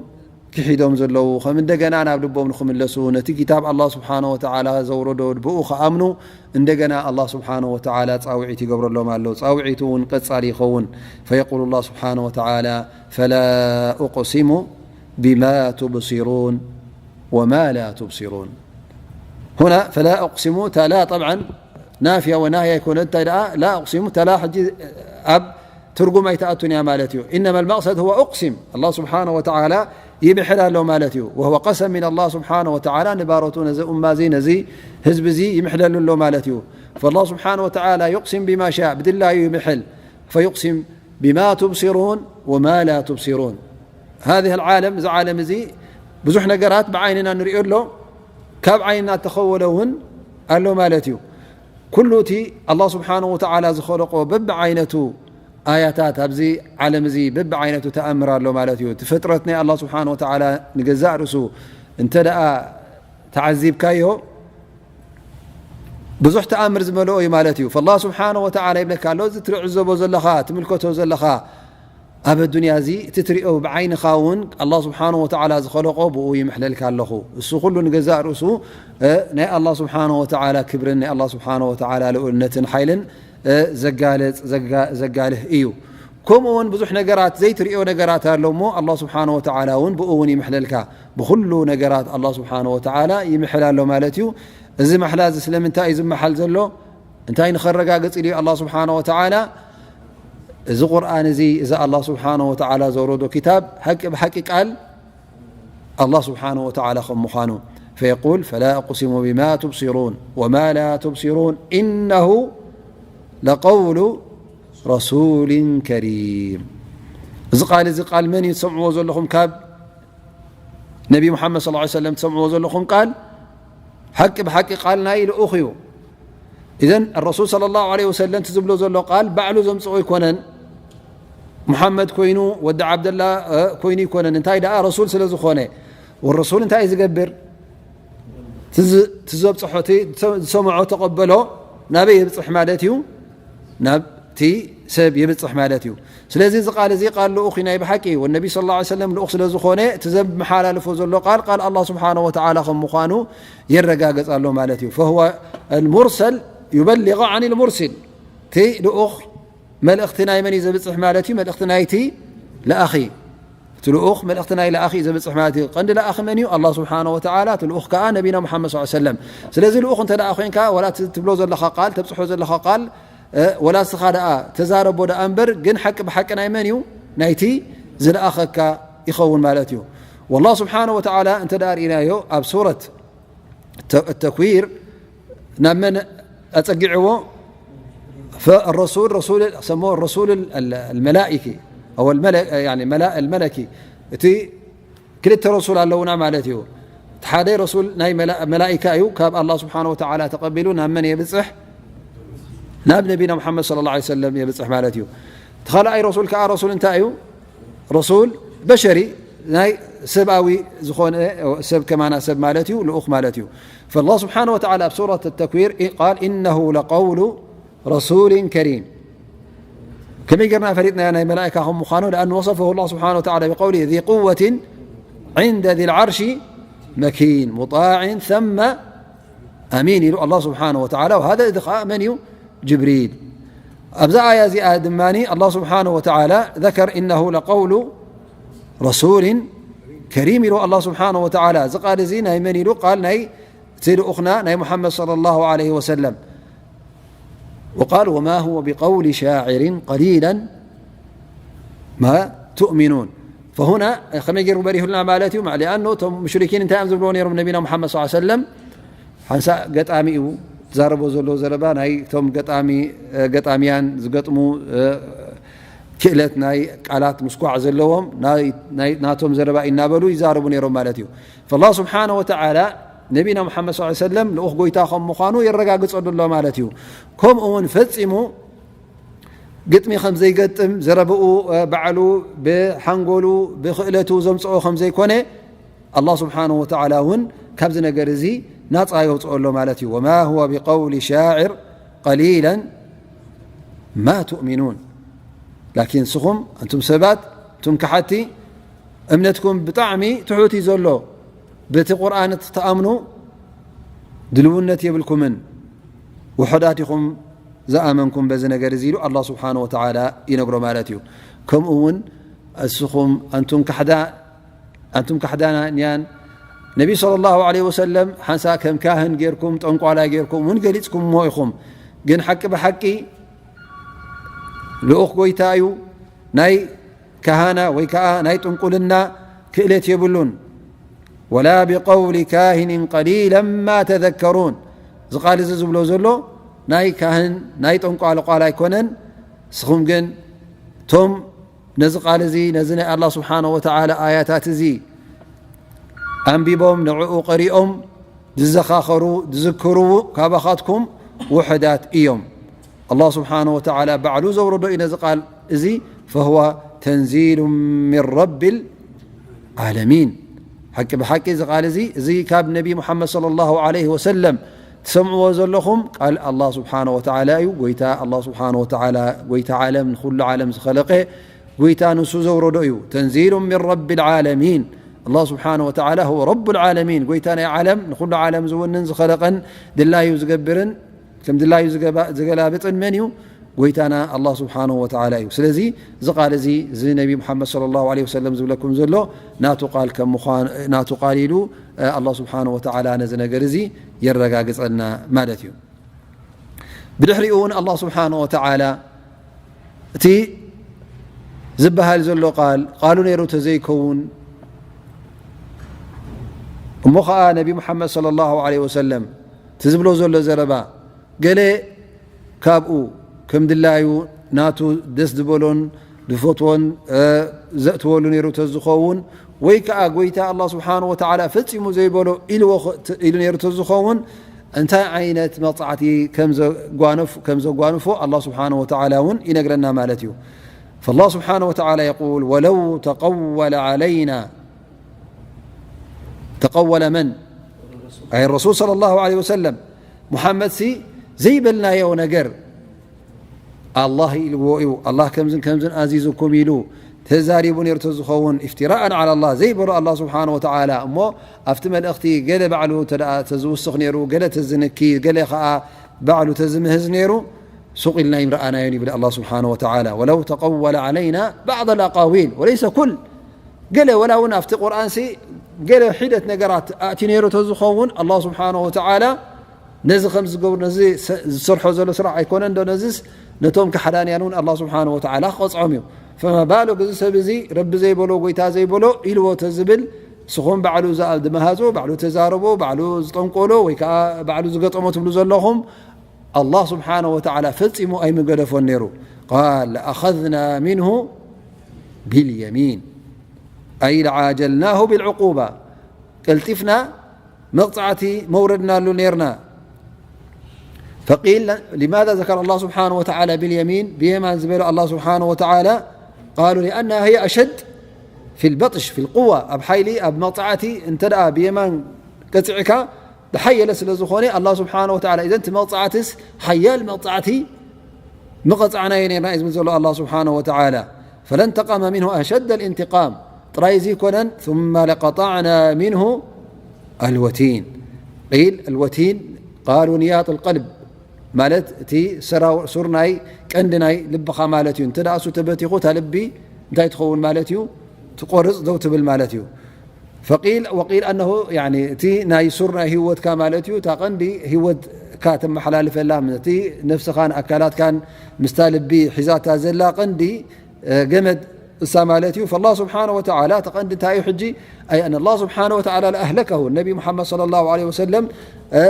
ክሒዶም ዘለዉ ከም እንደገና ናብ ልቦም ንኽምለሱ ነቲ ኪታብ ኣላህ ስብሓነ ወተዓላ ዘውረዶ ብኡ ክኣምኑ እንደገና ኣላህ ስብሓነ ወተዓላ ጻውዒት ይገብረሎም ኣሎ። ጻውዒቱ እውን ቀጻሊ ይኸውን። ፈየቁሉ ኣላህ ስብሓነ ወተዓላ ፈላ ኡቅሲሙ ቢማ ቱብሲሩን ወማ ላ ቱብሲሩን። ሁና ፈላ ኡቅሲሙ እታ ላ ጠብዓን ናፍያ ወናህያ ኣይኮነ። እንታይ ደኣ ላ ኡቅሲሙ እታ ላ ሕጂ ኣብ ትርጉም ኣይትኣቱን እያ ማለት እዩ። ኢነማ ልመቅሰድ ሁወ ኡቅሲም ኣላህ ስብሓነ ወተዓላ ይምሕል ኣሎ ማለት እዩ። ወሁወ ቀሰም ሚን ኣላህ ስብሓነ ወተዓላ ንባሮቱ ነዚ ኡማ እዚ ነዚ ህዝቢ እዚ ይምሕለሉ ኣሎ ማለት እዩ። ፈላህ ስብሓነ ወተዓላ ዩቅሲም ቢማ ሻእ ብድላዩ ይምሕል። ፈዩቅሲም ቢማ ቱብሲሩን ወማ ላ ቱብሲሩን። ሃዚህ ዓለም፣ እዚ ዓለም እዚ ብዙሕ ነገራት ብዓይንና ንሪኦ ኣሎ፣ ካብ ዓይንና እተኸወለ እውን ኣሎ ማለት እዩ። ኩሉ እቲ ኣላህ ስብሓነ ወተዓላ ዝኸለቆ በብዓይነቱ ኣያታት ኣብዚ ዓለም እዚ በብዓይነቱ ተኣምር ኣሎ ማለት እዩ። እቲ ፍጥረት ናይ ኣላህ ስብሓነ ወተዓላ ንገዛእ ርእሱ እንተ ደኣ ተዓዚብካዮ ብዙሕ ተኣምር ዝመልኦ እዩ ማለት እዩ። ፈላህ ስብሓነ ወተዓላ ይብለካ ኣሎ፣ እዚ ትዕዘቦ ዘለኻ፣ ትምልከቶ ዘለኻ ኣብ ኣዱንያ እዚ እቲ ትሪኦ ብዓይንኻ እውን ኣላህ ስብሓነ ወተዓላ ዝኸለቆ ብኡ ይምሕለልካ ኣለኹ። እሱ ኩሉ ንገዛእ ርእሱ፣ እ፣ ናይ ኣላህ ስብሓነ ወተዓላ ክብርን ናይ ኣላህ ስብሓነ ወተዓላ ልኡልነትን ሓይልን፣ እ፣ ዘጋልጽ፣ ዘጋ-፣ ዘጋልህ እዩ። ከምኡ እውን ብዙሕ ነገራት ዘይትሪኦ ነገራት ኣሎ እሞ ኣላህ ስብሓነ ወተዓላ እውን ብኡ እውን ይምሕለልካ። ብኹሉ ነገራት ኣላህ ስብሓነ ወተዓላ ይምሕል ኣሎ ማለት እዩ። እዚ ማሕላ እዚ ስለምንታይ እዩ ዝመሓል ዘሎ? እንታይ ንኸረጋግጽ ኢሉ ኣላህ ስብሓነ ወተዓላ? እዚ ቁርኣን እዚ፣ እዚ ኣላህ ስብሓነ ወተዓላ ዘውረዶ ኪታብ ሓቂ ብሓቂ ቃል ኣላህ ስብሓነ ወተዓላ ከም ምዃኑ። ፈየቁል ፈላ ኡቅሲሙ ቢማ ቱብሲሩን ወማ ላ ቱብሲሩን ኢነሁ ለቀውሉ ረሱልን ከሪም። እዚ ቃል እዚ ቃል መን እዩ ትሰምዕዎ ዘለኹም? ካብ ነቢ ሙሓመድ ሰለላሁ ዐለይሂ ወሰለም ትሰምዕዎ ዘለኹም ቃል ሓቂ ብሓቂ ቃል ናይ ልኡኽ እዩ። ኢዘን ረሱል ሰለላሁ ዐለይሂ ወሰለም እቲ ዝብሎ ዘሎ ቃል ባዕሉ ዘምጽኦ ኣይኮነን። ሙሓመድ ኮይኑ፣ ወዲ ዓብደላ፣ እ፣ ኮይኑ ኣይኮነን። እንታይ ደኣ ረሱል ስለ ዝኾነ። ወረሱል እንታይ እዩ ዝገብር? እቲ ዝ-፣ እቲ ዘብጽሖ፣ እቲ ዝሰምዖ ተቐበሎ ናበይ የብጽሕ ማለት እዩ? ናብቲ ሰብ የብጽሕ ማለት እዩ። ስለዚ እዚ ቃል እዚ ቃል ልኡኽ እዩ ናይ ብሓቂ። ወነቢ ሰለላሁ ዐለይሂ ወሰለም ልኡኽ ስለ ዝኾነ እቲ ዘመሓላልፎ ዘሎ ቃል ቃል ኣላህ ስብሓነ ወተዓላ ከም ምዃኑ የረጋግጽ ኣሎ ማለት እዩ። ፈሁወ ልሙርሰል ዩበሊغ ዓን ልሙርሲል። እቲ ልኡኽ መልእኽቲ ናይ መን እዩ ዘብጽሕ ማለት እዩ? መልእኽቲ ናይቲ ለኣኺ። እቲ ልኡኽ መልእኽቲ ናይ ለኣኺ እዩ ዘብጽሕ ማለት እዩ። ቀንዲ ለኣኺ መን እዩ? ኣላህ ስብሓነ ወተዓላ። እቲ ልኡኽ ከኣ ነቢና ሙሓመድ ሰለላሁ ዐለይሂ ወሰለም። ስለዚ ልኡኽ እንተ ደኣ ኮይንካ፣ ወላ እቲ ትብሎ ዘለኻ ቃል፣ ተብጽሖ ዘለኻ ቃል፣ እ፣ ወላ እስኻ ደኣ ተዛረቦ ደኣ እምበር፣ ግን ሓቂ ብሓቂ ናይ መን እዩ? ናይቲ ዝለኣኸካ ይኸውን ማለት እዩ። ወላህ ስብሓነ ወተዓላ እንተ ደኣ ርኢናዮ ኣብ ሱረት ተ-፣ ተክዊር ናብ መን ኣጸጊዕዎ? ፈ-፣ ረሱል፣ ረሱል፣ ሰሞ ረሱል ال-، ال-، الملائكي أو الملك، يعني ملا-، الملكي። እቲ ክልተ ረሱል ኣለውና ማለት እዩ። እቲ ሓደ ረሱል ናይ መላ-፣ መላኢካ እዩ፣ ካብ ኣላህ ስብሓነ ወተዓላ ተቐቢሉ ናብ መን የብጽሕ? ናብ ነቢና ሙሓመድ ሰለላሁ ዐለይሂ ወሰለም የብጽሕ ማለት እዩ። እቲ ካልኣይ ረሱል ከኣ ረሱል እንታይ እዩ? ረሱል በሸሪ፣ ናይ ሰብኣዊ ዝኾነ ሰብ፣ ከማና ሰብ ማለት እዩ፣ ልኡኽ ማለት እዩ። ፈላህ ስብሓነ ወተዓላ ኣብ ሱረት ተክዊር ቃል፣ ኢነሁ ለቀውሉ ረሱሊን ከሪም። ከመይ ጌርና ፈሊጥናዮ ናይ መላእካ ከም ምዃኑ? لأنه وصفه الله سبحانه وتعالى بقوله ذي قوة عند ذي العرش مكين مطاع ثم أمين ኢሉ ኣላህ ስብሓነሁ ወተዓላ። وهذا እዚ ኸዓ መን እዩ? ጅብሪል። ኣብዛ ኣያ እዚኣ ድማ ኣላህ ስብሓነሁ ወተዓላ ذكر إنه لقول رسول كريم ኢሉ ኣላህ ስብሓነሁ ወተዓላ። እዚ ቃል እዚ ናይ መን ኢሉ? ቃል ናይ እቲ ልኡኽና ናይ ሙሓመድ ሰለላሁ ዐለይሂ ወሰለም። وقال وما هو بقول شاعر قليلا ما تؤمنون. فهنا ከመይ ገይሩ በሪሁልና ማለት እዩ። لأنه እቶም ሙሽሪኪን እንታይ እዮም ዝብልዎ ነይሮም ነቢና ሙሓመድ ሰለላሁ ዐለይሂ ወሰለም? ሓንሳእ ገጣሚ እዩ ዝዛረቦ ዘሎ ዘረባ፣ ናይ እቶም ገጣሚ፣ ገጣሚያን ዝገጥሙ ክእለት ናይ ቃላት ምስኳዕ ዘለዎም ናይ፣ ናይ ናቶም ዘረባ እናበሉ ይዛረቡ ነይሮም ማለት እዩ። ፈላህ ስብሓነ ወተዓላ ነቢና ሙሓመድ ሰለላሁ ዐለይሂ ወሰለም ልኡኽ ጎይታ ከም ምዃኑ የረጋግጸሉ ኣሎ ማለት እዩ። ከምኡ እውን ፈጺሙ ግጥሚ ከም ዘይገጥም፣ ዘረብኡ፣ እ፣ ባዕሉ ብሓንጎሉ ብክእለቱ ዘምጽኦ ከም ዘይኮነ ኣላህ ስብሓነሁ ወተዓላ እውን ካብዚ ነገር እዚ ናጻ የውጽኦ ኣሎ ማለት እዩ። ወማ ሁወ ቢቀውሊ ሻዕር ቀሊለን ማ ትእሚኑን። ላኪን ንስኹም ኣንቱም ሰባት፣ ኣንቱም ከሓቲ፣ እምነትኩም ብጣዕሚ ትሑት እዩ ዘሎ። በቲ ቁርኣን እትኣምኑ ድልውነት የብልኩምን፣ ውሑዳት ኢኹም ዝኣመንኩም በዚ ነገር እዚ ኢሉ ኣላህ ስብሓነሁ ወተዓላ ይነግሮ ማለት እዩ። ከምኡ እውን እስኹም ኣንቱም ካሕዳ-፣ ኣንቱም ካሕዳንያን ነቢ ሰለላሁ ዐለይሂ ወሰለም ሓንሳእ ከም ካህን ጌርኩም፣ ጠንቋላይ ጌርኩም እውን ገሊጽኩምዎ ኢኹም። ግን ሓቂ ብሓቂ ልኡኽ ጎይታ እዩ። ናይ ካህና ወይ ከዓ ናይ ጥንቁልና ክእለት የብሉን። ወላ ቢቀውሊ ካሂንን ቀሊለን ማ ተዘከሩን። እዚ ቃል እዚ ዝብሎ ዘሎ ናይ ካህን ናይ ጠንቋልቋል ኣይኮነን። ንስኹም ግን እቶም ነዚ ቃል እዚ፣ ነዚ ናይ ኣላህ ስብሓነሁ ወተዓላ ኣያታት እዚ ኣንቢቦም፣ ንዕኡ ቀሪኦም ዝዘኻኸሩ፣ ዝዝክሩ ካባኻትኩም ውሑዳት እዮም። ኣላህ ስብሓነሁ ወተዓላ ባዕሉ ዘውረዶ እዩ ነዚ ቃል እዚ፣ ፈሁወ ተንዚሉ ሚን ረቢል ዓለሚን። ሓቂ ብሓቂ እዚ ቃል እዚ፣ እዚ ካብ ነቢ ሙሓመድ ሰለላሁ ዐለይሂ ወሰለም ትሰምዕዎ ዘለኹም ቃል ኣላህ ስብሓነሁ ወተዓላ እዩ። ጎይታ ኣላህ ስብሓነሁ ወተዓላ፣ ጎይታ ዓለም፣ ንኹሉ ዓለም ዝኸለቀ ጎይታ ንሱ ዘውረዶ እዩ። ተንዚሉ ሚን ረቢል ዓለሚን። ኣላህ ስብሓነሁ ወተዓላ ሁወ ረቡል ዓለሚን፣ ጎይታ ናይ ዓለም፣ ንኹሉ ዓለም ዝውንን ዝኸለቀን ድላዩ ዝገብርን ከም ድላዩ ዝገባ-፣ ዝገላብጥን መን እዩ? ጎይታና ኣላህ ስብሓነሁ ወተዓላ እዩ። ስለዚ እዚ ቃል እዚ፣ እዚ ነቢ ሙሓመድ ሰለላሁ ዐለይሂ ወሰለም ዝብለኩም ዘሎ ናቱ ቃል ከም ምዃን፣ ናቱ ቃል ኢሉ፣ እ፣ ኣላህ ስብሓነሁ ወተዓላ ነዚ ነገር እዚ የረጋግጸልና ማለት እዩ። ብድሕሪኡ እውን ኣላህ ስብሓነሁ ወተዓላ እቲ ዝበሃል ዘሎ ቃል፣ ቃሉ ነይሩ ተዘይከውን፣ እሞ ኸዓ ነቢ ሙሓመድ ሰለላሁ ዐለይሂ ወሰለም እቲ ዝብሎ ዘሎ ዘረባ፣ ገለ ካብኡ ከም ድላዩ ናቱ ደስ ዝበሎን ዝፈትዎን፣ እ፣ ዘእትወሉ ነይሩ ተዝኸውን፣ ወይ ከኣ ጎይታ ኣላህ ስብሓነሁ ወተዓላ ፈጺሙ ዘይበሎ ኢልዎ ኸ-፣ ተ-፣ ኢሉ ነይሩ ተዝኸውን፣ እንታይ ዓይነት መቕጻዕቲ ከም ዘጓነፍ-፣ ከም ዘጓንፎ ኣላህ ስብሓነሁ ወተዓላ እውን ይነግረና ማለት እዩ። ፈላህ ስብሓነሁ ወተዓላ የቁል፣ ወለው ተቀወለ ዓለይና፣ ተቀወለ መን? ኣይ ረሱል ሰለላሁ ዐለይሂ ወሰለም። ሙሓመድ ሲ ዘይበልናዮ ነገር ኣላህ ኢልዎ እዩ። ኣላህ ከምዝን ከምዝን ኣዚዙኩም ኢሉ ተዛሪቡ ነይሩ ተዝኸውን፣ ኢፍትራኣን ዓላ ኣላህ ዘይበሎ ኣላህ ስብሓነ ወተዓላ፣ እሞ ኣብቲ መልእኽቲ ገለ ባዕሉ ተደኣ ተዝውስኽ ነይሩ፣ ገለ ተዝንኪ፣ ገለ ኸዓ ባዕሉ ተዝምህዝ ነይሩ፣ ሱቕ ኢልና ኣይምረኣናዮን ይብል ኣላህ ስብሓነ ወተዓላ። ወለው ተቀወለ ዓለይና ባዕድ ኣልኣቃዊል ወለይሰ ኩል፣ ገለ ወላ እውን ኣብቲ ቁርኣንሲ ገለ ሒደት ነገራት ኣእትዩ ነይሩ ተዝኸውን፣ ኣላህ ስብሓነ ወተዓላ ነዚ ከም ዝገብሩ፣ ነዚ ሰ-፣ ዝሰርሖ ዘሎ ስራሕ ኣይኮነን ዶ? ነዚስ ነቶም ከሓዳንያን እውን ኣላህ ስብሓነ ወተዓላ ክቐጽዖም እዩ። ፈማ ባሉክ እዚ ሰብ እዚ ረቢ ዘይበሎ፣ ጎይታ ዘይበሎ ኢልዎ ተዝብል፣ ንስኹም ባዕሉ ዝኣ-፣ ዝመሃዞ፣ ባዕሉ ተዛረቦ፣ ባዕሉ ዝጠንቆሎ ወይ ከዓ ባዕሉ ዝገጠሞ ትብሉ ዘለኹም፣ ኣላህ ስብሓነ ወተዓላ ፈጺሙ ኣይምገደፎን ነይሩ። ቃል ለኣኸዝና ሚንሁ ቢልየሚን። أي لعاجلناه بالعقوبة، ቀልጢፍና መቕጻዕቲ መውረድናሉ ነርና። فقيل: لماذا ذكر الله سبحانه وتعالى باليمين؟ ብየማን ዝበሎ الله سبحانه وتعالى، قالوا: لأنها هي أشد في البطش، في القوة، ኣብ ሓይሊ ኣብ መቕጻዕቲ እንተ ደኣ ብየማን ቀጺዕካ ዝሓየለ ስለ ዝኾነ الله سبحانه وتعالى، إذن እቲ መቕጻዕትስ ሓያል መቕጻዕቲ ምቐጻዕናዮ ነርና እዩ ዝብል ዘሎ الله سبحانه وتعالى. فلانتقم منه أشد الانتقام ጥራይ እዚ ይኮነን، ثم لقطعنا منه الوتين. قيل: الوتين قالوا نياط القلب، ማለት እቲ ሰራው-፣ ሱር ናይ ቀንዲ ናይ ልብኻ ማለት እዩ። እንተ ደኣ እሱ ተበቲኹ እታ ልቢ እንታይ ትኸውን ማለት እዩ? ትቆርጽ ደው ትብል ማለት እዩ። فقيل، وقيل أنه يعني እቲ ናይ ሱር ናይ ህይወትካ ማለት እዩ። እታ ቀንዲ ህይወትካ ተመሓላልፈላ፣ እቲ ነፍስኻን ኣካላትካን ምስታ ልቢ ሒዛታ ዘላ ቀንዲ፣ እ፣ ገመድ እሳ ማለት እዩ። فالله سبحانه وتعالى እቲ ቀንዲ እንታይ እዩ ሕጂ؟ أي أن الله سبحانه وتعالى لأهلكه، ነቢ ሙሓመድ صلى الله عليه وسلم፣ እ፣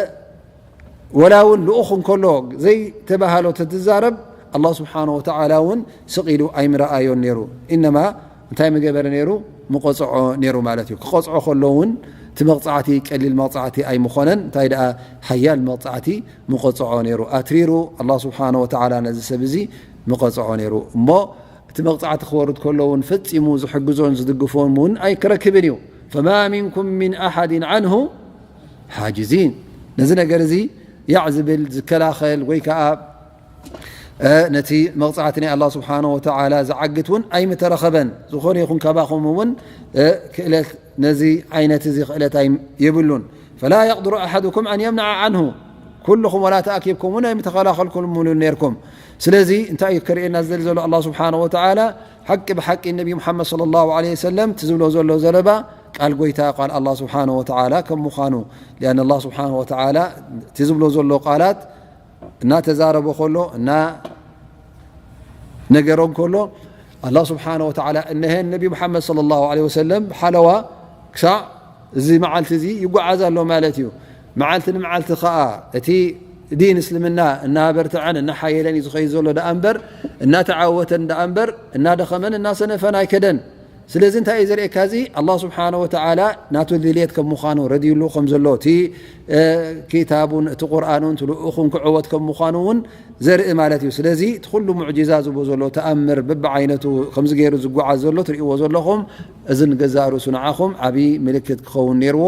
ወላ እውን ልኡኽ እንከሎ ዘይተባህሎ ተትዛረብ الله سبحانه وتعالى እውን ስቕ ኢሉ ኣይምረኣዮን ነይሩ። إنما እንታይ ምገበረ ነይሩ? ምቆጽዖ ነይሩ ማለት እዩ። ክቆጽዖ ከሎ እውን እቲ መቕጻዕቲ ቀሊል መቕጻዕቲ ኣይምኾነን። እንታይ ደኣ ሓያል መቕጻዕቲ ምቆጽዖ ነይሩ። ኣትሪሩ الله سبحانه وتعالى ነዚ ሰብ እዚ ምቆጽዖ ነይሩ። እሞ እቲ መቕጻዕቲ ክወርድ ከሎ እውን ፈጺሙ ዝሕግዞን ዝድግፎን እውን ኣይክረክብን እዩ። فما منكم من أحد عنه حاجزين። ነዚ ነገር እዚ ያዕ ዝብል ዝከላኸል ወይ ከኣ፣ እ፣ ነቲ መቕጻዕቲ ናይ الله سبحانه وتعالى ዝዓግት እውን ኣይምተረኸበን። ዝኾነ ይኹን ካባኹም እውን፣ እ፣ ክእለት ነዚ ዓይነት እዚ ክእለት ኣይ-፣ የብሉን። فلا يقدر أحدكم أن يمنع عنه، ኩልኹም ወላ ተኣኪብኩም እውን ኣይምተኸላኸልኩምሉን ነርኩም። ስለዚ እንታይ እዩ ከርእየና ዝደሊ ዘሎ الله سبحانه وتعالى؟ ሓቂ ብሓቂ ነቢ ሙሓመድ صلى الله عليه وسلم እቲ ዝብሎ ዘሎ ዘረባ ቃል ጎይታ ቃል الله سبحانه وتعالى ከም ምዃኑ، لأن الله سبحانه وتعالى እቲ ዝብሎ ዘሎ ቃላት እናተዛረበ ከሎ እና ነገሮም ከሎ الله سبحانه وتعالى እነሀ ነቢ ሙሓመድ صلى الله عليه وسلم ብሓለዋ ክሳዕ እዚ መዓልቲ እዚ ይጓዓዝ ኣሎ ማለት እዩ። መዓልቲ ንመዓልቲ ከኣ እቲ ዲን እስልምና እናበርትዐን እናሓየለን እዩ ዝኸይድ ዘሎ ደኣ እምበር፣ እናተዓወተን ደኣ እምበር፣ እናደኸመን እናሰነፈን ኣይከደን። ስለዚ እንታይ እዩ ዘርእየካ? እዚ ኣላህ ስብሓነ ወተዓላ ናቱ ድልየት ከም ምዃኑ ረድዩሉ ከም ዘሎ፣ እቲ፣ እ፣ ኪታቡን እቲ ቁርኣኑን እቲ ልኡኹን ክዕወት ከም ምዃኑ እውን ዘርኢ ማለት እዩ። ስለዚ እቲ ኩሉ ሙዕጂዛ ዝቦ ዘሎ ተኣምር በብዓይነቱ ከምዚ ገይሩ ዝጓዓዝ ዘሎ ትርእይዎ ዘለኹም፣ እዚ ንገዛእ ርእሱ ንዓኹም ዓብዪ ምልክት ክኸውን ነይርዎ።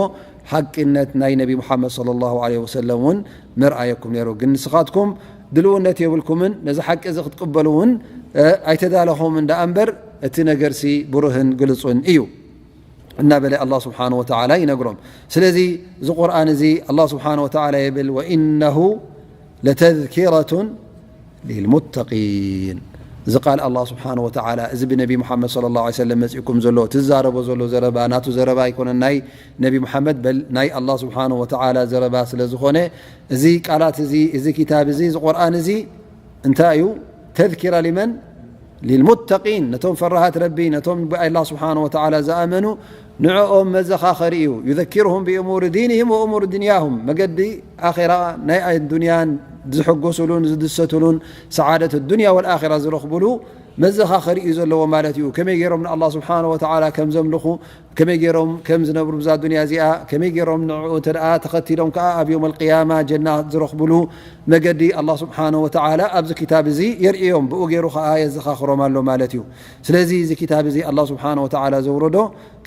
ሓቅነት ናይ ነቢ ሙሓመድ ሰለላሁ ዐለይሂ ወሰለም እውን መርኣየኩም ነይሩ። ግን ንስኻትኩም ድልውነት የብልኩምን፣ ነዚ ሓቂ እዚ ክትቅበሉ እውን፣ እ፣ ኣይተዳለኹምን ደኣ እምበር፣ እቲ ነገርሲ ብሩህን ግልጹን እዩ እናበለ ኣላህ ስብሓነ ወተዓላ ይነግሮም። ስለዚ እዚ ቁርኣን እዚ ኣላህ ስብሓነ ወተዓላ ይብል፣ "ወኢነሁ ለተዝኪረቱን ሊልሙተቂን።" እዚ ቃል ኣላህ ስብሓነ ወተዓላ፣ እዚ ብነቢ ሙሓመድ ሰለላሁ ዐለይሂ ወሰለም መጺእኩም ዘሎ፣ ትዛረቦ ዘሎ ዘረባ፣ ናቱ ዘረባ ኣይኮነን፣ ናይ ነቢ ሙሓመድ፣ በል ናይ ኣላህ ስብሓነ ወተዓላ ዘረባ ስለ ዝኾነ፣ እዚ ቃላት እዚ፣ እዚ ኪታብ እዚ፣ እዚ ቁርኣን እዚ እንታይ እዩ? ተዝኪራ ሊመን? ሊልሙተቂን፣ ነቶም ፈራሃት ረቢ፣ ነቶም ብኣላህ ስብሓነ ወተዓላ ዝኣመኑ፣ ንዕኦም መዘኻኸሪ እዩ። ዩዘኪርሁም ብእሙር ዲንህም ወእሙር ዱንያሁም፣ መገዲ ኣኼራ ናይ ኣዱንያን ዝሕጎሱሉን ዝድሰቱሉን፣ ሰዓደት ዱንያ ወልኣኼራ ዝረኽቡሉ መዘኻኸሪ እዩ ዘለዎ ማለት እዩ። ከመይ ገይሮም ንኣላህ ስብሓነ ወተዓላ ከም ዘምልኹ፣ ከመይ ገይሮም ከም ዝነብሩ ብዛ ዱንያ እዚኣ፣ ከመይ ገይሮም ንዕኡ እንተ ደኣ ተኸቲሎም ከኣ ኣብ የውመል ቅያማ ጀና ዝረኽቡሉ መገዲ ኣላህ ስብሓነ ወተዓላ ኣብዚ ኪታብ እዚ የርእዮም፣ ብኡ ገይሩ ከኣ የዘኻኽሮም ኣሎ ማለት እዩ። ስለዚ እዚ ኪታብ እዚ ኣላህ ስብሓነ ወተዓላ ዘውረዶ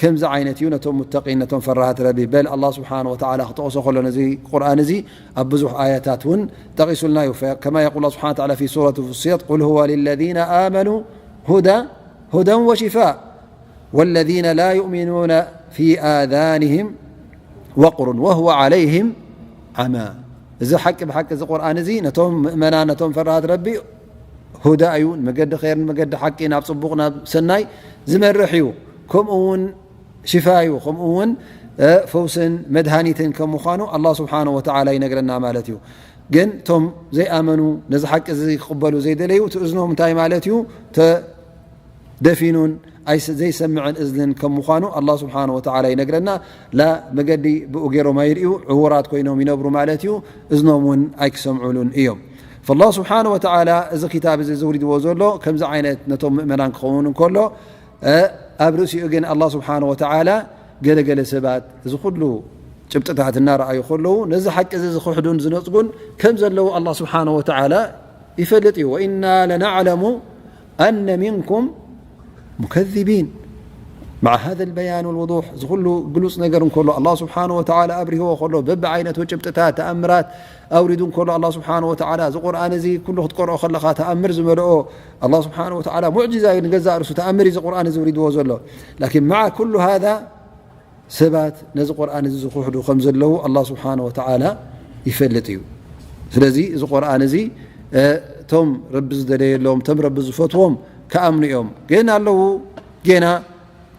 ከምዚ ዓይነት እዩ ነቶም ሙተቂን፣ ነቶም ፈራሃት ረቢ። በል ኣላህ ስብሓነ ወተዓላ ክጠቕሶ ከሎ ነዚ ቁርኣን እዚ ኣብ ብዙሕ ኣያታት እውን ጠቒሱልና እዩ። ፈ-፣ ከማ የቁል ስብሓነ ወተዓላ ፊ ሱረት ፉስየት፣ "ቁል ሁወ ሊለዚነ ኣመኑ ሁዳ፣ ሁደን ወሽፋእ፣ ወለዚነ ላ ዩእሚኑነ ፊ ኣዛኒሂም ወቅሩን ወሁወ ዐለይሂም ዐማ።" እዚ ሓቂ ብሓቂ እዚ ቁርኣን እዚ ነቶም ምእመናን፣ ነቶም ፈራሃት ረቢ ሁዳ እዩ፣ ንመገዲ ኸይር፣ ንመገዲ ሓቂ፣ ናብ ጽቡቕ፣ ናብ ሰናይ ዝመርሕ እዩ። ከምኡ እውን ሽፋ እዩ፣ ከምኡ እውን፣ እ፣ ፈውስን መድሃኒትን ከም ምዃኑ ኣላህ ስብሓነ ወተዓላ ይነግረና ማለት እዩ። ግን እቶም ዘይኣመኑ፣ ነዚ ሓቂ እዚ ክቕበሉ ዘይደለዩ፣ እቲ እዝኖም እንታይ ማለት እዩ? ተደፊኑን ኣይስ-፣ ዘይሰምዕን እዝንን ከም ምዃኑ ኣላህ ስብሓነ ወተዓላ ይነግረና። ላ መገዲ ብኡ ገይሮም ኣይርእዩ፣ ዕዉራት ኮይኖም ይነብሩ ማለት እዩ። እዝኖም እውን ኣይክሰምዑሉን እዮም። ፈላህ ስብሓነ ወተዓላ እዚ ኪታብ እዚ ዘውሪድዎ ዘሎ ከምዚ ዓይነት ነቶም ምእመናን ክኸውን እንከሎ፣ እ፣ ኣብ ርእሲኡ ግን ኣላህ ስብሓነ ወተዓላ ገለገለ ሰባት እዚ ኩሉ ጭብጥታት እናረኣዩ ከለዉ ነዚ ሓቂ እዚ ዝኽሕዱን ዝነጽጉን ከም ዘለዉ ኣላህ ስብሓነ ወተዓላ ይፈልጥ እዩ። ወኢና ለናዕለሙ ኣነ ሚንኩም ሙከዚቢን። مع هذا البيان والوضوح፣ እዚ ኩሉ ግሉጽ ነገር እንከሎ ኣላህ ስብሓነ ወተዓላ ኣብሪህዎ ከሎ በብዓይነቱ ጭብጥታት ተኣምራት ኣውሪዱ እንከሎ ኣላህ ስብሓነ ወተዓላ እዚ ቁርኣን እዚ ኩሉ ክትቀርኦ ከለኻ ተኣምር ዝመልኦ ኣላህ ስብሓነ ወተዓላ ሙዕጂዛ እዩ። ንገዛእ ርእሱ ተኣምር እዩ እዚ ቁርኣን እዚ ውሪድዎ ዘሎ። ላኪን መዓ ኩሉ ሃዛ ሰባት ነዚ ቁርኣን እዚ ዝኽሕዱ ከም ዘለዉ ኣላህ ስብሓነ ወተዓላ ይፈልጥ እዩ። ስለዚ እዚ ቁርኣን እዚ እቶም ረቢ ዝደለየሎም እቶም ረቢ ዝፈትዎም ክኣምኑ እዮም። ግን ኣለዉ ጌና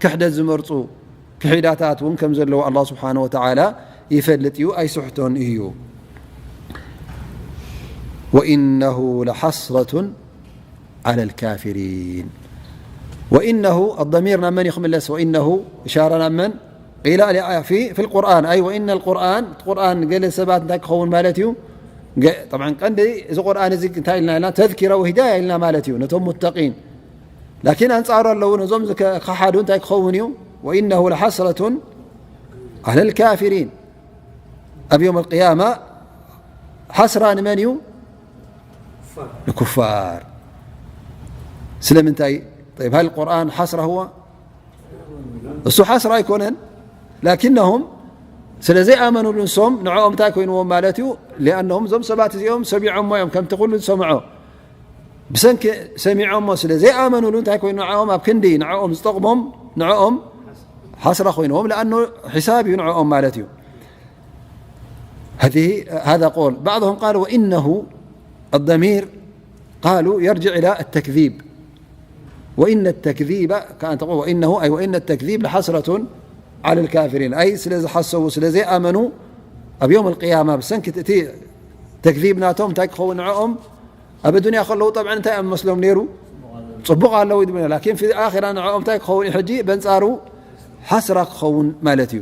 ክሕደት ዝመርጹ ክሒዳታት እውን ከም ዘለዉ ኣላህ ስብሓነ ወተዓላ ይፈልጥ እዩ፣ ኣይስሕቶን እዩ። ወኢነሁ ለሓስረቱን ዓለ ልካፊሪን። ወኢነሁ ኣضሚር ናብ መን እዩ ክምለስ? ወኢነሁ እሻራ ናብ መን? ኢላ ፊ ልቁርኣን ኣይ ወኢነ ልቁርኣን ቁርኣን ገለ ሰባት እንታይ ክኸውን ማለት እዩ? ጠብዓን ቀንዲ እዚ ቁርኣን እዚ እንታይ ኢልና ኢልና ተዝኪራ ወሂዳያ ኢልና ማለት እዩ ነቶም ሙተቂን። ላኪን ኣንጻሩ ኣለዉ ነዞም ዝከሓዱ እንታይ ክኸውን እዩ? ወኢነሁ ለሓስረቱን ዓለ ልካፊሪን። ኣብ ዮም ኣልቅያማ ሓስራ ንመን እዩ? ንኩፋር። ስለምንታይ? طيب هل القرآن حسرة هو؟ እሱ ሓስራ ኣይኮነን። ላኪነሁም ስለ ዘይኣመኑሉ ንሶም ንዕኦም እንታይ ኮይንዎም ማለት እዩ? ሊኣነሁም እዞም ሰባት እዚኦም ሰሚዖሞ እዮም ከምቲ ኩሉ ዝሰምዖ። ብሰንኪ ሰሚዖሞ ስለ ዘይኣመኑሉ እንታይ ኮይኑ ንዕኦም ኣብ ክንዲ ንዕኦም ዝጠቕሞም ንዕኦም ሓስራ ኮይንዎም። ለኣኖ ሒሳብ እዩ ንዕኦም ማለት እዩ። هذه هذا قول بعضهم قال وإنه الضمير قالوا يرجع إلى التكذيب وإن التكذيب كأن تقول وإنه أي وإن التكذيب لحسرة على الكافرين أي ስለ ዝሓሰቡ ስለ ዘይኣመኑ ኣብ يوم القيامة ብሰንኪ እቲ ተክዚብ ናቶም እንታይ ክኸውን ንዕኦም ኣብ ዱንያ ከለዉ ጠብዐን እንታይ ኣብ መስሎም ነይሩ? ጽቡቕ ኣለዉ ይድብና ላኪን ፊ ኣኺራ ንዕኦም እንታይ ክኸውን እዩ ሕጂ በንጻሩ ሓስራ ክኸውን ማለት እዩ።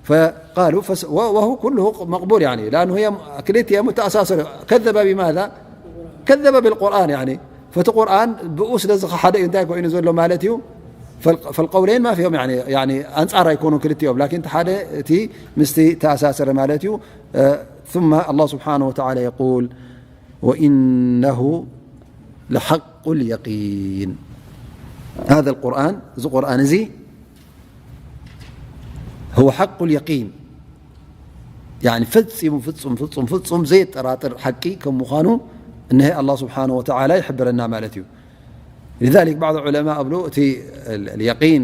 فقالوا فس- و- وهو كله مقبول يعني لأنه هي ክልቲኦም متأساسر كذب بماذا؟ كذب بالقرآن يعني فቲ ቁርኣን ብኡ ስለ ዝኸሓደ እዩ እንታይ ኮይኑ ዘሎ ማለት እዩ። فالق- فالقولين ما فيهم يعني يعني ኣንጻር ኣይኮኑን ክልቲኦም ላኪን እቲ ሓደ እቲ ምስቲ ተኣሳሰረ ማለት እዩ። ثم الله سبحانه وتعالى يقول وإنه لحق اليقين. هذا القرآن እዚ ቁርኣን እዚ هو حق اليقين يعني ፈጺሙ ፍጹም ፍጹም ፍጹም ዘየጠራጥር ሓቂ ከም ምዃኑ እነሀ ኣላህ ስብሓነ ወተዓላ ይሕብረና ማለት እዩ። لذلك بعض العلماء እብሉ እቲ اليقين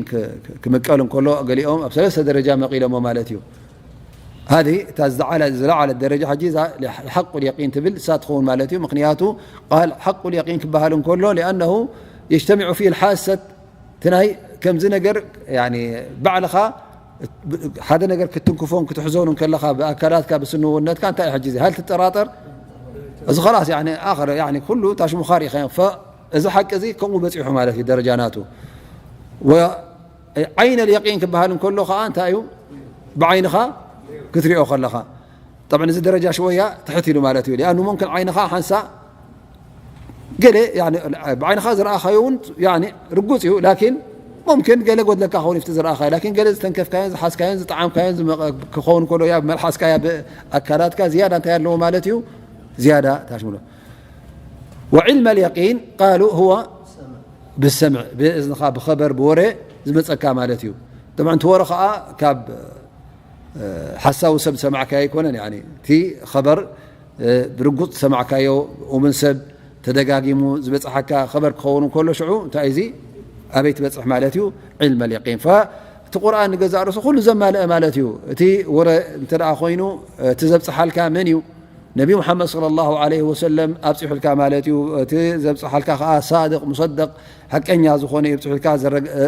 ክምቀል እንከሎ ገሊኦም ኣብ ሰለስተ ደረጃ መቒሎሞ ማለት እዩ። هذه እታ ዝለዓለ- ዝለዓለት ደረጃ ሕጂ እዛ حق اليقين ትብል እሳ ትኸውን ማለት እዩ። ምኽንያቱ قال حق اليقين ክበሃል እንከሎ لأنه يجتمع فيه الحاسة እቲ ናይ ከምዚ ነገር ያኒ ባዕልኻ ሓደ ነገር ክትንክፎን ክትሕዞን ከለኻ ብኣካላትካ ብስንውነትካ እንታይ እዩ ሕጂ እዚ ሃል ትጠራጠር እዚ خلاص ያኒ ኣኸር ያኒ ኩሉ ታሽሙኻር ኢኻ እዚ ሓቂ እዚ ከምኡ በፂሑ ማለት እዩ ደረጃ ናቱ ዓይነ ልየቂን ክበሃል እንከሎ ከዓ እንታይ እዩ ብዓይንኻ ክትሪኦ ከለኻ طبعا እዚ ደረጃ ሽወያ ትሕት ኢሉ ማለት እዩ لأنه ممكن ዓይንኻ ሓንሳ ገለ ያኒ ብዓይንኻ ዝረኣኻዮ እውን ያኒ ርጉፅ እዩ ላኪን ممكن ገለ ጎድለካ ክኸውን ይፍቲ ዝረኣኻዮ ላኪን ገለ ዝተንከፍካዮን ዝሓዝካዮን ዝጠዓምካዮን ዝመቐ- ክኸውን ከሎ ያ ብመልሓስካ ያ ብኣካላትካ ዝያዳ እንታይ ኣለዎ ማለት እዩ ዝያዳ ታሽምሎ وعلم اليقين قالوا هو بالسمع ብእዝንኻ ብኸበር ብወረ ዝመፀካ ማለት እዩ طبعا እቲ ወረ ከዓ ካብ ሓሳዊ ሰብ ዝሰማዕካዮ ኣይኮነን ያኒ እቲ ኸበር ብርጉፅ ዝሰማዕካዮ እሙን ሰብ ተደጋጊሙ ዝበፅሓካ ኸበር ክኸውን ከሎ ሽዑ እንታይ እዚ ኣበይ ትበፅሕ ማለት እዩ ዕልመ ልየቂን እቲ ቁርኣን ንገዛእ ርእሱ ኩሉ ዘማልአ ማለት እዩ እቲ ወረ እንተ ደኣ ኮይኑ እቲ ዘብፅሓልካ መን እዩ ነቢ ሙሓመድ صلى الله عليه وسلم ኣብፂሑልካ ማለት እዩ እቲ ዘብፅሓልካ ከዓ ሳድቅ ሙሰደቅ ሓቀኛ ዝኾነ የብፅሑልካ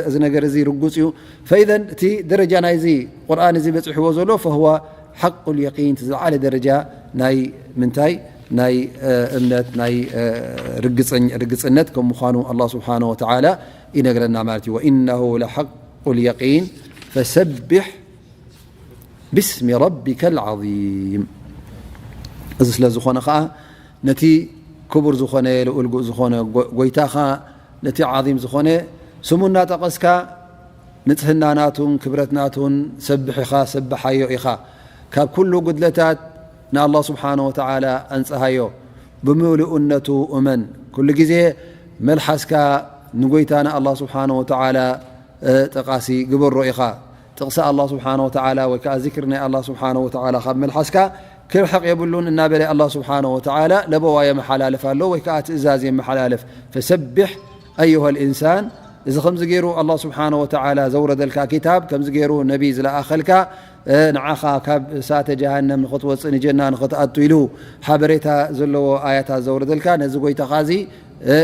እዚ ነገር እዚ ርጉፅ እዩ فإذا እቲ ደረጃ ናይዚ ቁርኣን እዚ በፂሕዎ ዘሎ فهو حق اليقين ዝለዓለ ደረጃ ናይ ምንታይ ናይ እምነት ናይ ርግፅነት ከም ምዃኑ ኣላህ ስብሓን ወተዓላ ይነግረና ማለት እዩ وإنه لحق اليقين فسبح باسم ربك العظيم እዚ ስለ ዝኾነ ከዓ ነቲ ክቡር ዝኾነ ልኡል ዝኾነ ጎይታኻ ነቲ ዓዚም ዝኾነ ስሙ እናጠቐስካ ንጽህና ናቱን ክብረት ናቱን ሰብሕ ኢኻ፣ ሰብሓዮ ኢኻ። ካብ ኩሉ ጉድለታት ንኣላህ ስብሓነ ወተዓላ ኣንጽሃዮ። ብምሉእነቱ እመን። ኩሉ ግዜ መልሓስካ ንጎይታና ኣላህ ስብሓነ ወተዓላ፣ እ፣ ጠቓሲ ግበሮ ኢኻ። ጥቕሲ ኣላህ ስብሓነ ወተዓላ ወይ ከኣ ዚክሪ ናይ ኣላህ ስብሓነ ወተዓላ ካብ መልሓስካ ክርሕቕ የብሉን እናበለ ኣላህ ስብሓነ ወተዓላ ለበዋ የመሓላልፍ ኣሎ ወይ ከኣ ትእዛዝ የመሓላልፍ። ፈሰብሕ ኣዩሃ ልኢንሳን፣ እዚ ከምዚ ገይሩ ኣላህ ስብሓነ ወተዓላ ዘውረደልካ ኪታብ፣ ከምዚ ገይሩ ነቢ ዝለኣኸልካ፣ እ፣ ንዓኻ ካብ እሳተ ጀሃነም ንኽትወፅእ ንጀና ንኽትኣቱ ኢሉ ሓበሬታ ዘለዎ ኣያታት ዘውረደልካ፣ ነዚ ጎይታኻ እዚ፣ እ፣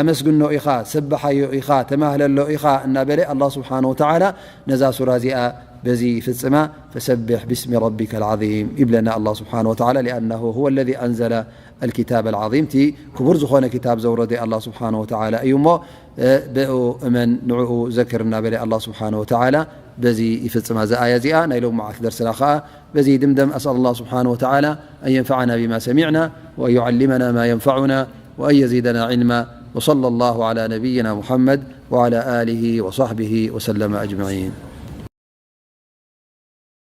ኣመስግኖ ኢኻ፣ ሰብሓዮ ኢኻ፣ ተማህለሎ ኢኻ እናበለ ኣላህ ስብሓነ ወተዓላ ነዛ ሱራ እዚኣ በዚ ይፍጽማ። ፈሰብሕ ብስሚ ረቢከ ልዓዚም ይብለና ኣላህ ስብሓነ ወተዓላ። ሊኣነሁ ሁወ ለዚ ኣንዘለ ኣልኪታብ ኣልዓዚም፣ እቲ ክቡር ዝኾነ ኪታብ ዘውረደ ኣላህ ስብሓነ ወተዓላ እዩ እሞ፣ እ፣ ብኡ እመን፣ ንዕኡ ዘክር እናበለ ኣላህ ስብሓነ ወተዓላ በዚ ይፍጽማ። እዛ ኣያ እዚኣ ናይ ሎም መዓልቲ ደርስና ኸኣ በዚ ይድምደም። أسأل الله سبحانه وتعالى أن ينفعنا بما سمعنا وأن يعلمنا ما ينفعنا وأن يزيدنا علما. وصلى الله على نبينا محمد وعلى آله وصحبه وسلم أجمعين.